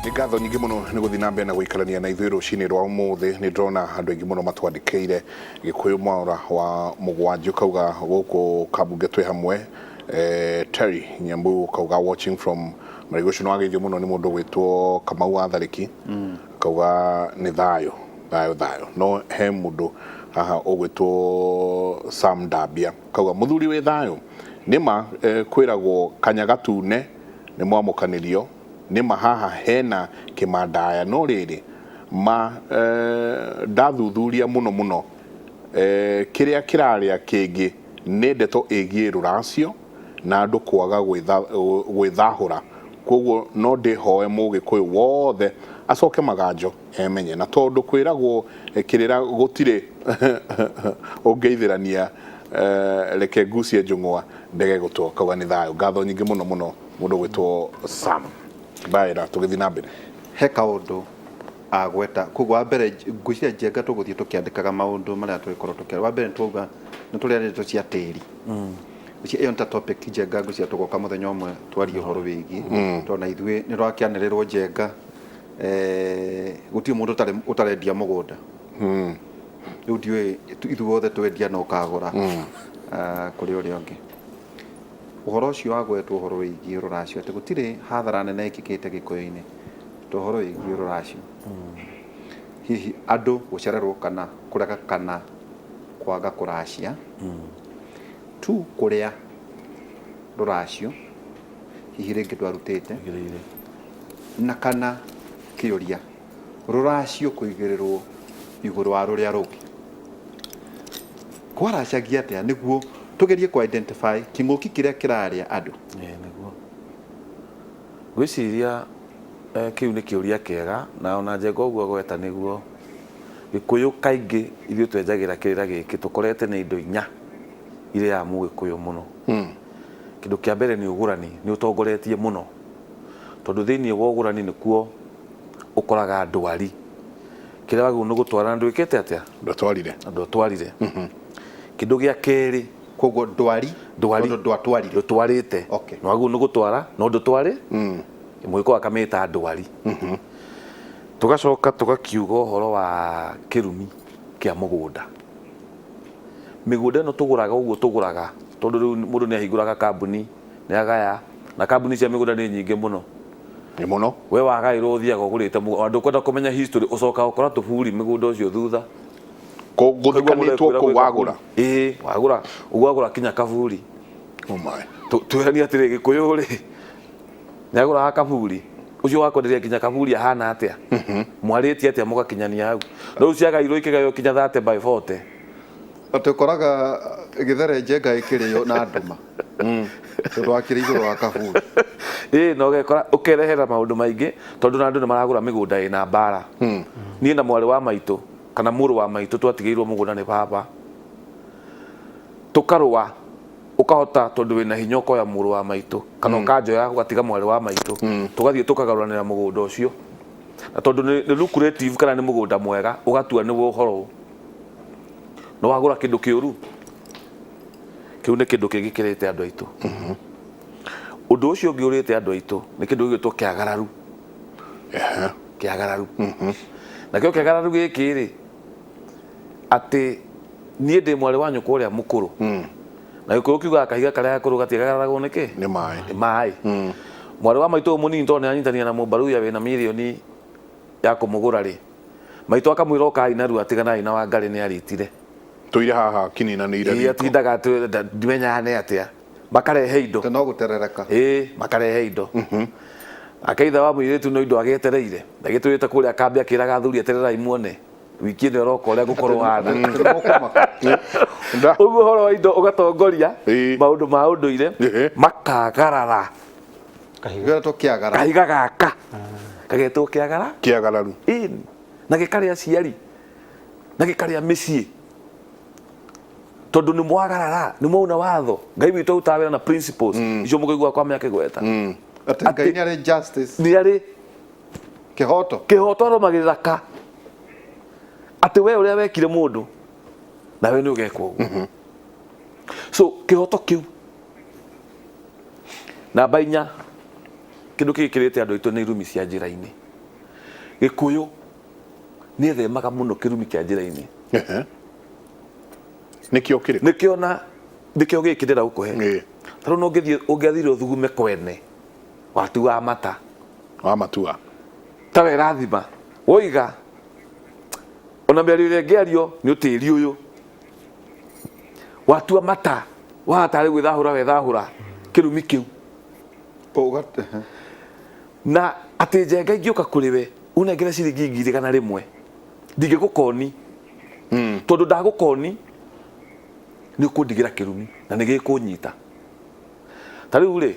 Nĩ ngatho nyingĩ mũno nĩ gũthiĩ na mbere na gũikarania na ithuĩ rũcinĩ rwa ũmũthĩ. Nĩ ndĩrona andũ aingĩ mũno matwandĩkĩire. Gĩkũyũ Mwaũra wa Mũgwanjũ kauga gũkũ Kambunge twĩ hamwe. Terry Nyambu kauga watching from Marigũ. Ũcio nĩ wageithio mũno nĩ mũndũ ũgwĩtwo Kamau wa Tharĩki. Kauga nĩ thayũ thayũ thayũ. No he mũndũ haha ũgwĩtwo Sam Ndambia kauga mũthuri wĩ thayũ. Nĩma kwĩragwo kanya gatune nĩ mwamũkanĩrio. Nĩma haha hena kĩmandaya no rĩrĩ ma ndathuthuria mũno mũno kĩrĩa kĩrarĩa kĩngĩ nĩ ndeto ĩgiĩ rũracio na andũ kwaga gwĩthahũra koguo no ndĩhoe mũgĩkũyũ wothe acoke maganjo emenye na tondũ kwĩragwo kĩrĩra gũtirĩ ũngĩithĩrania reke ngucie njũng'wa ndege gũtũ. Kauga nĩ thayũ. Ngatho nyingĩ mũno mũno mũndũ ũgwĩtwo Sam Mbaĩra. Tũgĩthiĩ na mbere. He kaũndũ agweta koguo wa mbere ngwĩciria Njenga tũgũthiĩ tũkĩandĩkaga maũndũ marĩa tũgĩkorwo tũkĩaria. Wa mbere nĩtwauga nĩtũrĩa ndeto cia tĩri. Ngwĩciria ĩyo nĩ ta topic Njenga, ngwĩciria tũgoka mũthenya ũmwe twarie ũhoro wĩgiĩ tondũ na ithuĩ nĩ rwakĩanĩrĩrwo Njenga, gũtirĩ mũndũ ũtarendia mũgũnda. Rĩu ndiũĩ ithuothe twendia na ũkagũra kũrĩ ũrĩa ũngĩ. Ũhoro ũcio wagwetwo ũhoro wĩgiĩ rũracio atĩ gũtirĩ hathara nene ĩkĩkĩte Gĩkũyũ-inĩ ta ũhoro wĩgiĩ rũracio. Hihi andũ gũcererwo kana kũrega kana kwaga kũracia. Tu kũrĩa rũracio hihi rĩngĩ ndwarutĩte na kana kĩũria rũracio kũigĩrĩrwo igũrũ wa rũrĩa rũngĩ. Kwaracagia atĩa nĩguo tũgerie kũ identify kĩng'ũki kĩrĩa kĩrarĩa andũ? Ĩĩ nĩguo. Ngwĩciria kĩu nĩ kĩũria kĩega na ona Njenga ũguo agweta nĩguo. Gĩkũyũ kaingĩ ithuĩ twenjagĩra kĩrĩra gĩkĩ tũkorete nĩ indo inya irĩaga mũgĩkũyũ mũno. Kĩndũ kĩa mbere nĩ ũgũrani, nĩ ũtongoretie mũno tondũ thĩinĩ wa ũgũrani nĩkuo ũkoraga ndwari. Kĩrĩa wagĩrĩirwo nĩ gũtwara na ndwĩkĩte atĩa? Ndwatwarire. Na ndwatwarire. Kĩndũ gĩa kerĩ. Koguo ndwari, Ndwari. tondũ ndwatwarire. Ndũtwarĩte. Okay. Nĩ wagĩrĩirwo nĩ gũtwara no ndũtwarĩ. Mũgĩkũyũ akamĩta ndwari. Tũgacoka tũgakiuga ũhoro wa kĩrumi kĩa mũgũnda. Mĩgũnda ĩno tũgũraga ũguo tũgũraga tondũ rĩu mũndũ nĩ ahingũraga kambuni, nĩ agaya, na kambuni cia mĩgũnda nĩ nyingĩ mũno. Nĩ mũno. We wagaĩrwo ũthiaga ũgũrĩte mũgũnda, ona ndũkwenda kũmenya history, ũcokaga ũkora tũburi mĩgũnda ũcio thutha. Gũthikanĩtwo kũu wagũra. Ĩĩ, wagũra, ũguo wagũra kinya kaburi. Oh my. Twĩranie atĩrĩ, Gĩkũyũ rĩ, nĩ agũraga kaburi, ũcio wakwenderia nginya kaburi ahana atĩa? Mwarĩtie atĩa mũgakinyania hau? Rĩu ciagairwo ikĩgaywo kinya 30 by 40. Atĩ ũkoraga gĩthere Njenga ĩkĩrĩo na ndũma tondũ wakĩrĩ igũrũ wa kaburi. Ĩĩ na ũgekora ũkerehera maũndũ maingĩ tondũ na andũ nĩ maragũra mĩgũnda ĩna mbara. Niĩ na mwarĩ wa maitũ kana mũrũ wa maitũ twatigĩirwo mũgũnda nĩ baba. Tũkarũa ũkahota tondũ wĩna hinya ũkoya mũrũ wa maitũ kana ũkanjoya ũgatiga mwarĩ wa maitũ tũgathiĩ tũkagarũranĩra mũgũnda ũcio. Na tondũ nĩ lucrative kana nĩ mũgũnda mwega ũgatua nĩguo ũhoro nĩ wagũra kĩndũ kĩũru. Kĩu nĩ kĩndũ kĩngĩ kĩrĩte andũ aitũ. Ũndũ ũcio ũngĩ ũrĩte andũ aitũ nĩ kĩndũ gĩgwĩtwo kĩagararu. Kĩagararu. Nakĩo kĩagararu gĩkĩ rĩ, atĩ niĩ ndĩ mwarĩ wa nyũkwa ũrĩa mũkũrũ. Na Gĩkũyũ kiugaga kahiga karĩa gakũrũ gatiagararagwo nĩ kĩ? Nĩ maĩ. Nĩ maĩ. Mwarĩ wa maitũ ũyũ mũnini tondũ nĩ anyitanĩire na mũmbaruya wĩna mirioni ya kũmũgũra rĩ, maitũ akamwĩra ũkai narua tiganai na Wangarĩ nĩ aritire. Tũire haha akĩninanĩire Ĩĩ riko. atindaga ndimenyaga nĩ atĩa. Makarehe indo. No gũterereka. Ĩĩ makarehe indo. Nake ithe wa mũirĩtu no indo agĩetereire. Agĩtũrĩte kũrĩa kambĩ akĩraga athuri etererai muone. Wiki ĩno ĩroka ũrĩa ngũkorwo hana. Ũguo ũhoro wa indo ũgatongoria maũndũ ma ũndũire makagarara. Kahiga kĩagara. Kahiga gaka kagetwo kĩagara. Kĩagararu. Ĩni. Na gĩkarĩa aciari. Na gĩkarĩa mĩciĩ. Tondũ nĩ mwagarara, nĩ mwauna watho. Ngai witũ arutaga wĩra na principles. Icio mũkĩigua Kwame akĩgweta. Atĩ Ngai nĩ arĩ justice. Nĩ arĩ kĩhoto. Kĩhoto arũmagĩrĩra ka. Atĩ we ũrĩa wekire mũndũ, nawe nĩ ũgekwo ũguo. So kĩhoto kĩu. Namba inya, kĩndũ kĩngĩ kĩrĩte andũ aitũ nĩ irumi cia njĩra-inĩ. Gĩkũyũ nĩ ethemaga mũno kĩrumi kĩa njĩra-inĩ. Ehe. Nĩkĩo kĩrĩkũ? Nĩkĩo na nĩkĩo gĩkĩ ndĩrenda gũkũhe. Tarĩu no ũngĩthiĩ ũngĩathire ũthugume kwene watuaga mata. Wa matua. Ta we rathima woiga ona mĩario ĩrĩa ĩngĩario nĩ ũtĩri ũyũ watua mata waha tarĩ gwĩthahũra wethahũra kĩrumi kĩu. Na atĩ Njenga ingĩũka kũrĩ we ũnengere ciringi 100,000 ndingĩgũkoni, tondũ ndagũkoni nĩ ũkũndigĩra kĩrumi na nĩ gĩkũnyita. Ta rĩu rĩ,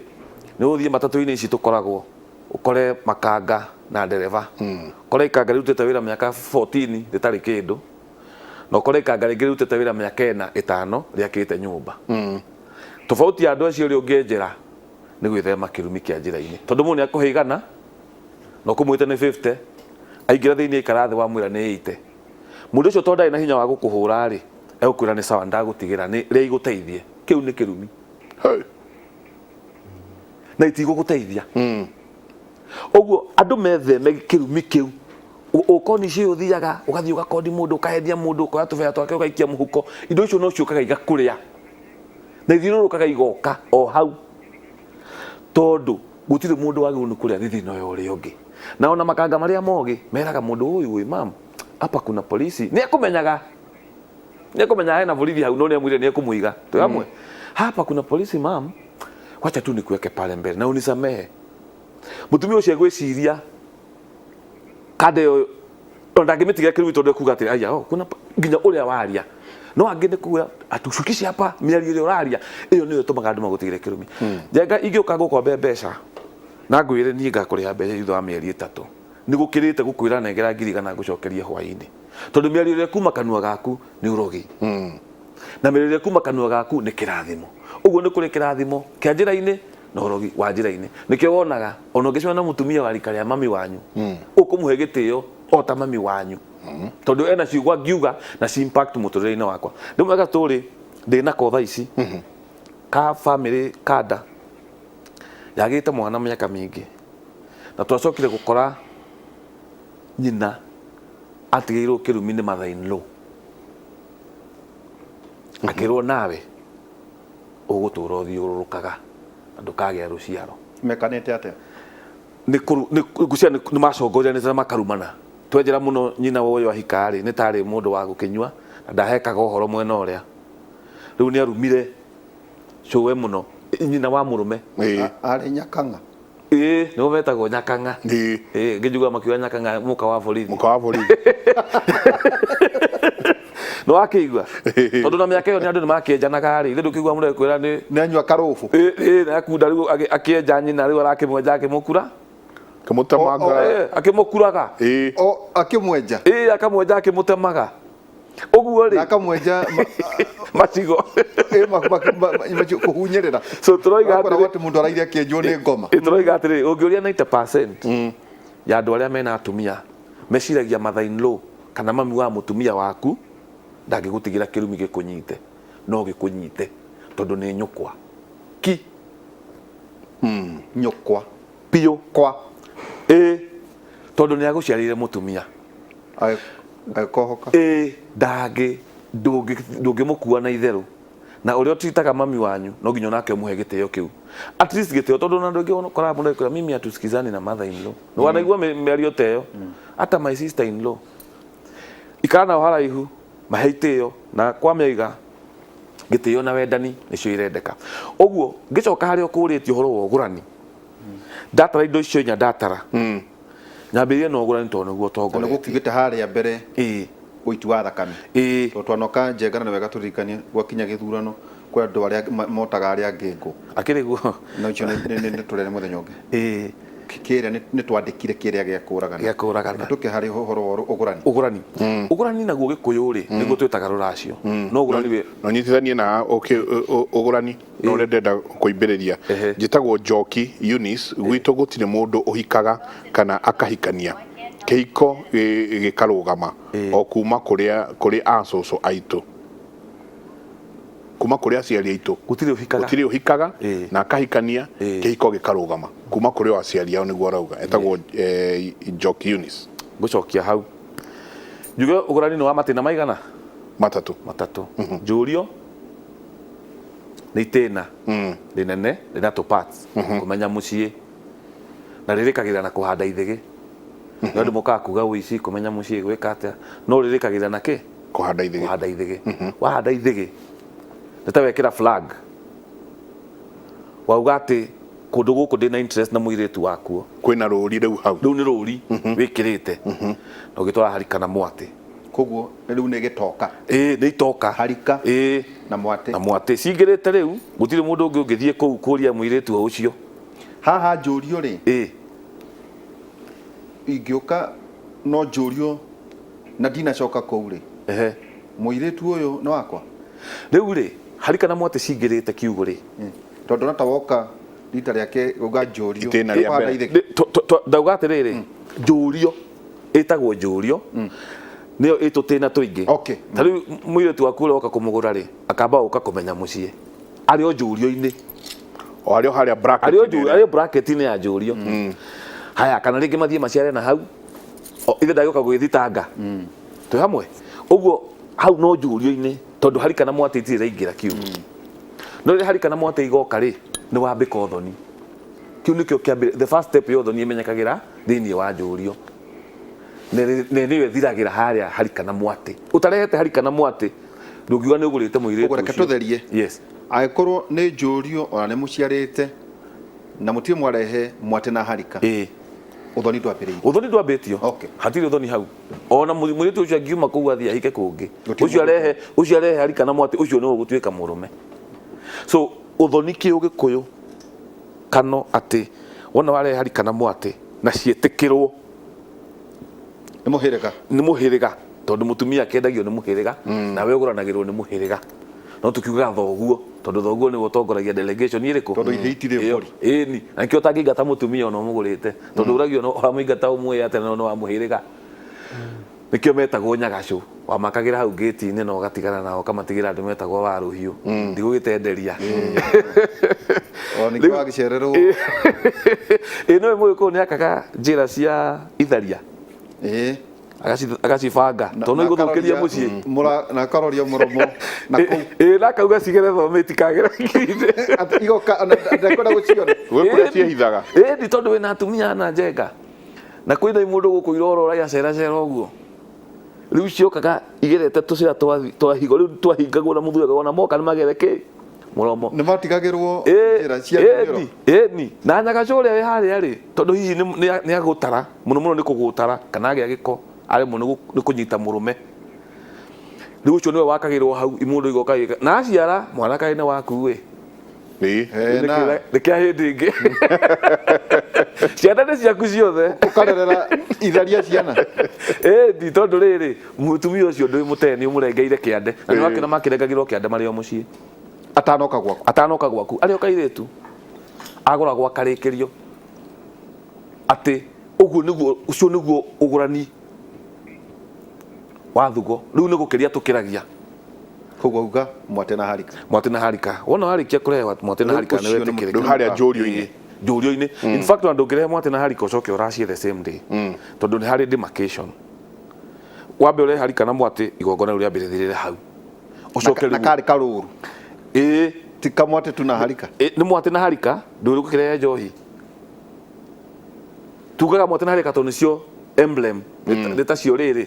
nĩ ũthiĩ matatũ-inĩ ici tũkoragwo ũkore makanga na ndereba, ũkore ikanga rĩrutĩte wĩra mĩaka 14 rĩtarĩ kĩndũ, na ũkore ikanga rĩngĩ rĩrutĩte wĩra mĩaka 4 ĩtano rĩakĩte nyũmba. Tofauti ya andũ acio ũrĩa ũngĩnjĩra nĩ gwĩthema kĩrumi kĩa njĩra-inĩ, tondũ mũndũ nĩ akũhe 100 na ũkũmwĩte nĩ 50, aingĩra thĩinĩ aikara thĩ wamwĩra nĩ 80. Mũndũ ũcio tondũ ndarĩ na hinya wa gũkũhũra rĩ, egũkwĩra nĩ sawa ndagũtigĩra nĩ rĩa igũteithie. Kĩu nĩ kĩrumi. Na itigũgũteithia. Ũguo andũ metheme kĩrumi kĩu. Ũkoni icio ũthiaga ũgathiĩ ũgakondi mũndũ, ũkahendia mũndũ, ũkoya tũbea twake ũgaikia mũhuko, indo icio no ciũkaga igakũrĩa na ithiũrũrũkaga igoka o hau, tondũ gũtirĩ mũndũ wagĩrĩirwo nĩ kũrĩa thithino ya ũrĩa ũngĩ. Na ona makanga marĩa mogĩ meraga mũndũ ũyũ, ũyũ mam, hapa kuna polisi, nĩ ekũmenyaga, nĩ ekũmenyaga hena borithi hau, no nĩ amwĩrire nĩ ekũmũiga. Twĩ hamwe, hapa kuna polisi mam, wacha tu nikuweke pale mbele na unisamehe. Mũtumia ũcio egwĩciria kanda ĩyo ona ndangĩmĩtigira kĩrumi, tondũ ekuga atĩ aya, oh, kuna nginya ũrĩa waria no angĩ nĩ kuga atucukishe hapa mĩario ĩrĩa ũraria ĩyo nĩyo ĩtũmaga andũ magũtigĩre kĩrumi. Njenga ingĩũka ngũkombe mbeca na ngwĩre niĩ ngakũrĩha mbeca thutha wa mĩeri 3, nĩ gũkĩrĩte gũkwĩra nengera 100,000 ngũcokerie hwaĩ-inĩ, tondũ mĩario ĩrĩa kuma kanua gaku nĩ ũrogi na mĩario ĩrĩa kuma kanua gaku nĩ kĩrathimo. Ũguo nĩ kũrĩ kĩrathimo kĩa njĩra-inĩ na ũrogi wa njĩra-inĩ. Nĩkĩo wonaga ona ũngĩcemania na mũtumia wa rika rĩa mami wanyu, ũkũmũhe gĩtĩo o ta mami wanyu, tondũ ena ciugo angiuga na ci impact mũtũrĩre-inĩ wakwa. Rĩmwe gatũrĩ ndĩnako thaa ici ka family kanda yagĩte mwana mĩaka mĩingĩ, na twacokire gũkora nyina atigĩirwo kĩrumi nĩ mother in law, akĩrwo nawe ũgũtũra ũthiũrũrũkaga na ndũkagĩa rũciaro. Mekanĩte atĩa? Nĩ ngũcia nĩ macongoranĩte na makarumana. Twenjera mũno nyina wa ũyũ ahika rĩ, nĩ tarĩ mũndũ wa gũkĩnyua na ndahekaga ũhoro mwena ũrĩa. Rĩu nĩ arumire cũwe mũno nyina wa mũrũme. Arĩ nyakang'a. Ĩĩ, nĩo metagwo nyakang'a. Ĩĩ, ngĩnjigua makiuga nyakang'a mũka wa borithi. Mũka wa borithi. Nĩ wakĩigua? Tondũ na mĩaka ĩyo nĩ andũ nĩ makĩenjanaga rĩ, ithe ndũkĩigua mũndũ agĩkwĩra nĩ Nĩ anyua karũbũ. Ĩĩ, ĩĩ, na akunda rĩu akĩenja nyina rĩu arakĩmwenja akĩmũkura. Kĩmũtemanga. Ĩĩ, akĩmũkuraga. Ĩĩ. O akĩmwenja. Ĩĩ, akamwenja akĩmũtemaga. Ũguo rĩ. Na akamwenja macigo. Ĩĩ, kũhunyĩrĩra. So tũroiga atĩrĩ, atĩ mũndũ araire akĩenjwo nĩ ngoma. Ĩĩ, tũroiga atĩrĩ, ũngĩũria 90% ya andũ arĩa mena atumia meciragia mother in law kana mami wa mũtumia waku ndangĩgũtigĩra kĩrumi gĩkũnyite, no gĩkũnyite tondũ nĩ nyũkwa ki. Nyũkwa biũ kwa. Ĩĩ, tondũ nĩ agũciarĩire mũtumia. Agĩkohoka. Ĩĩ, ndangĩ, ndũngĩmũkua na itherũ. Na ũrĩa ũtritaga mami wanyu no nginya onake ũmũhe gĩtĩo kĩu, at least gĩtĩo, tondũ ona andũ aingĩ ũkoraga mũndũ agĩkwĩra mimi hatusikizani na mother in law. Nĩ wanaigua mĩario ta ĩyo? Hata my sister in law, ikara nao haraihu, mahe itĩo, na kwa mĩaiga gĩtĩo na wendani nĩcio irendeka. Ũguo ngĩcoka harĩa ũkũrĩtie ũhoro wa ũgũrani, ndatara indo icio inya, ndatara nyambĩrĩrie na ũgũrani tondũ nĩguo Na nĩguo ũtongoretie. Kiugĩte harĩa mbere ũiti wa thakame. Tondũ twanoka Njenga, na nĩ wega tũririkanie gwakinya gĩthurano kwĩ andũ arĩa motaga arĩa angĩ ngũ. Akĩrĩ guo. Na ũcio nĩ tũrere mũthenya ũngĩ. Kĩrĩa nĩ twandĩkire kĩrĩa gĩa kũragana. Gĩa kũragana. Tũke harĩ ũhoro wa ũgũrani. Ũgũrani. Ũgũrani naguo Gĩkũyũ rĩ, nĩguo twĩtaga rũracio. No ũgũrani wĩ No nyitithanie na ũgũrani na ũrĩa ndĩrenda kũimbĩrĩria. Njĩtagwo Njoki Eunice, gwitũ gũtirĩ mũndũ ũhikaga kana akahikania, kĩhiko gĩkarũgama o kuma kũrĩa kũrĩ acũcũ aitũ, kuma kũrĩ aciari aitũ. Gũtirĩ ũhikaga. Gũtirĩ ũhikaga na akahikania, kĩhiko gĩkarũgama kuma kũrĩ o aciari ao, nĩguo arauga. Etagwo Njoki Eunice. Ngũcokia hau njuge ũgũrani nĩ wa matĩna maigana? Matatũ. Matatũ. Njũrio nĩ itĩna rĩnene rĩna tũ parts, kũmenya mũciĩ, na rĩrĩkagĩrĩra na kũhanda ithĩgĩ. Nĩ andũ mokaga kuga ũici, kũmenya mũciĩ, gwĩka atĩa, no rĩrĩkagĩrĩra na kĩ? Kũhanda ithĩgĩ. Kũhanda ithĩgĩ. Wahanda ithĩgĩ nĩ ta wekĩra flag, wauga atĩ kũndũ gũkũ ndĩna interest na mũirĩtu wakuo. Kwĩna rũri rĩu hau. Rĩu nĩ rũri wĩkĩrĩte na ũgĩtwara harika na mwatĩ. Koguo rĩu nĩ gĩtoka. Ĩĩ, nĩ itoka. Harika ĩĩ na mwatĩ. Na mwatĩ cingĩrĩte rĩu gũtirĩ mũndũ ũngĩ ũngĩthiĩ kũu kũria mũirĩtu o ũcio. Haha njũrio rĩ, ĩĩ ingĩũka no njũrio na ndinacoka kũu rĩ, ehe mũirĩtu ũyũ nĩ wakwa? Rĩu rĩ, harika na mwatĩ cingĩrĩte kiugo rĩ, Tondũ na ta woka rita rĩake uga njũrio. Itĩna rĩa Kũhanda mbere. ithĩgĩ. Ndauga atĩrĩrĩ, njũrio ĩtagwo njũrio nĩyo ĩtũtĩna tũingĩ. Ta rĩu mũirĩtu waku ũrĩa woka kũmũgũra rĩ, akamba gũka kũmenya mũciĩ arĩ o njũrio-inĩ. O arĩ o harĩa bracket. Arĩ o arĩ o bracket-inĩ ya njũrio. Haya, kana rĩngĩ mathiĩ maciare na hau, ithe ndagĩũka gũgĩthitanga twĩ hamwe ũguo hau no njũrio-inĩ, tondũ harika na mwatĩ itirĩ iraingĩra kiugo. No rĩrĩa harika na mwatĩ igoka rĩ, nĩ wambĩka ũthoni. Kĩu nĩkĩo kĩambere, the first step ya ũthoni ĩmenyekagĩra thĩinĩ wa njũrio, na nĩyo ĩthiragĩra harĩa harika na mwatĩ. Ũtarehete harika na mwatĩ, ndũngiuga nĩ ũgũrĩte mũirĩtu Ũguo reke ũcio. Tũtherie. Yes. Angĩkorwo nĩ njũrio ona nĩ mũciarĩte na mũtirĩ mwarehe mwatĩ na harika, ũthoni ndwambĩrĩirie? Ũthoni ndwambĩtio. Hatirĩ ũthoni hau. Ona mũirĩtu ũcio angiuma kũu athiĩ ahike kũngĩ, Gũtirĩ. Ũcio arehe, ũcio arehe harika na mwatĩ, ũcio nĩwe ũgũtuĩka mũrũme. So ũthoni kĩũgĩkũyũ kano atĩ wona warehe harika na mwatĩ na ciĩtĩkĩrwo nĩ mũhĩrĩga. Nĩ mũhĩrĩga, tondũ mũtumia akĩendagio nĩ mũhĩrĩga, nawe ũgũranagĩrwo nĩ mũhĩrĩga. No tũkiugaga thoguo, tondũ thoguo nĩwe ũtongoragia delegation ĩrĩkũ. Tondũ ihĩ itirĩ Ĩyo, mbũri. Ĩni na nĩkĩo ũtangĩingata mũtumia ona ũmũgũrĩte, tondũ ũragio no wamũingata ũmwĩre atĩ no nĩ wa mũhĩrĩga. Nĩkĩo metagwo nyagacũ, wamakagĩra hau ngĩti-inĩ na ũgatigana nao, ũkamatigĩra andũ metagwo wa rũhiũ, ndigũgĩtenderia. O ningĩ wagĩcererwo. Ĩ no mũgĩkũyũ nĩ akaga njĩra cia itharia, agacibanga tondũ no igũthũkĩria mũciĩ. Na akaroria mũromo na kũu. Ĩ na akauga cigere thome itikagere ngiri-inĩ. Atĩ igoka ona ndekwenda gũciona. Gwĩ kũrĩa ciehithaga. Ĩni tondũ wĩna atumia na njenga na kwĩna mũndũ gũkũ irorora igaceracera ũguo, rĩu ciokaga igerete tũcĩra twa higo, rĩu twahingagwo na mũthuri akauga ona moka nĩ magere kĩ mũromo. Nĩ matigagĩrwo njĩra cia kiumĩro. Ĩni na nyagacũ ũrĩa wĩ harĩa rĩ, tondũ hihi nĩ agũtara mũno mũno, nĩ kũgũtara kana agĩa gĩko, aremwo nĩ kũnyita mũrũme, rĩu ũcio nĩwe wakagĩrwo hau imũndũ igoka igĩka na aciara mwana kaĩ nĩ waku ĩ. Na nĩ kĩa hĩndĩ ĩngĩ, ciana nĩ ciaku ciothe. Ũkarerera itharia ciana. Ĩni tondũ rĩrĩ, mũtumia ũcio ndwĩ mũtee, nĩ ũmũrengeire kĩande na nĩ wakĩona makĩrengagĩrwo kĩande marĩ o mũciĩ. Atanoka gwaku. Atanoka gwaku, arĩ o kairĩtu agũragwo akarĩkĩrio atĩ ũguo nĩguo, ũcio nĩguo ũgũrani wa thugo. Rĩu nĩ gũkĩria tũkĩragia. Koguo uga mwate na harika. Mwatĩ na harika, wona warĩkia kũrehe mwatĩ na Rĩu harika nĩ ũcio nĩ wetĩkĩrĩka. Rĩu harĩa njũrio-inĩ. Njũrio-inĩ. In fact, ona ndũngĩrehe mwatĩ na harika ũcoke ũracie the same day, tondũ nĩ harĩ demarcation. Wambe ũrehe harika na mwatĩ, igongona rĩu rĩambĩrĩrĩre hau, ũcoke na rĩu karĩ karũru. Ĩĩ. Ti kamwate tu na harika. Ĩ, nĩ mwatĩ na harika. Ndũrĩ gũkĩrehe njohi, tugaga mwatĩ na harika tondũ nĩcio emblem. Nĩ tacio rĩrĩ.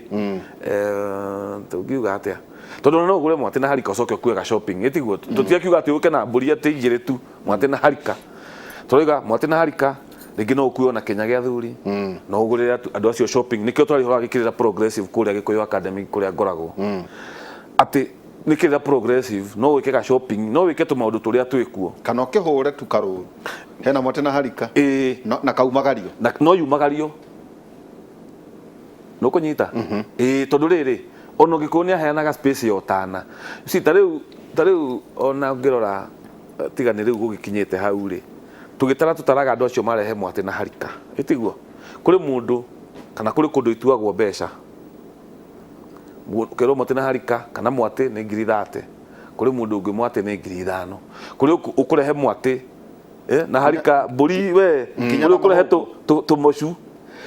Tũngiuga atĩa? Tondũ ona no ũgũre mwatĩ na harika ũcoke ũkue ga shopping, ĩtiguo? Tũtiakiuga atĩ ũke na mbũri atĩ igĩrĩ tu, mwatĩ na harika. Tũrauga mwatĩ na harika, rĩngĩ no ũkue ona kĩnya gĩa thuri, no ũgũrĩre andũ acio shopping. Nĩkĩo twarĩ gĩkĩrĩra progressive kũrĩa Gĩkũyũ Academy kũrĩa ngoragwo, atĩ nĩ kĩrĩra progressive, no wĩke ga shopping, no wĩke tũmaũndũ tũrĩa twĩkuo. Kana ũkĩhũre tu karũru hena mwate na harika. Ĩĩ. Na kaumagario. Na no yumagario nũkũnyita. Ĩĩ, tondũ rĩrĩ, ona ũgĩkũyũ nĩ aheanaga space ya ũtana si ta rĩu ona ũngĩrora, tiga nĩ rĩu gũgĩkinyĩte hau rĩ, tũgĩtara tũtaraga andũ acio marehe mwatĩ na harika, ĩtiguo? Kũrĩ mũndũ kana kũrĩ kũndũ ituagwo mbeca. Ũkerwo mwatĩ na harika kana mwatĩ nĩ 30,000. Kũrĩ mũndũ ũngĩ mwatĩ nĩ 5,000. Kũrĩ ũkũrehe mwatĩ na harika mbũri we Nginya kũrĩ na ũkũrehe mahũngũ. tũmocu.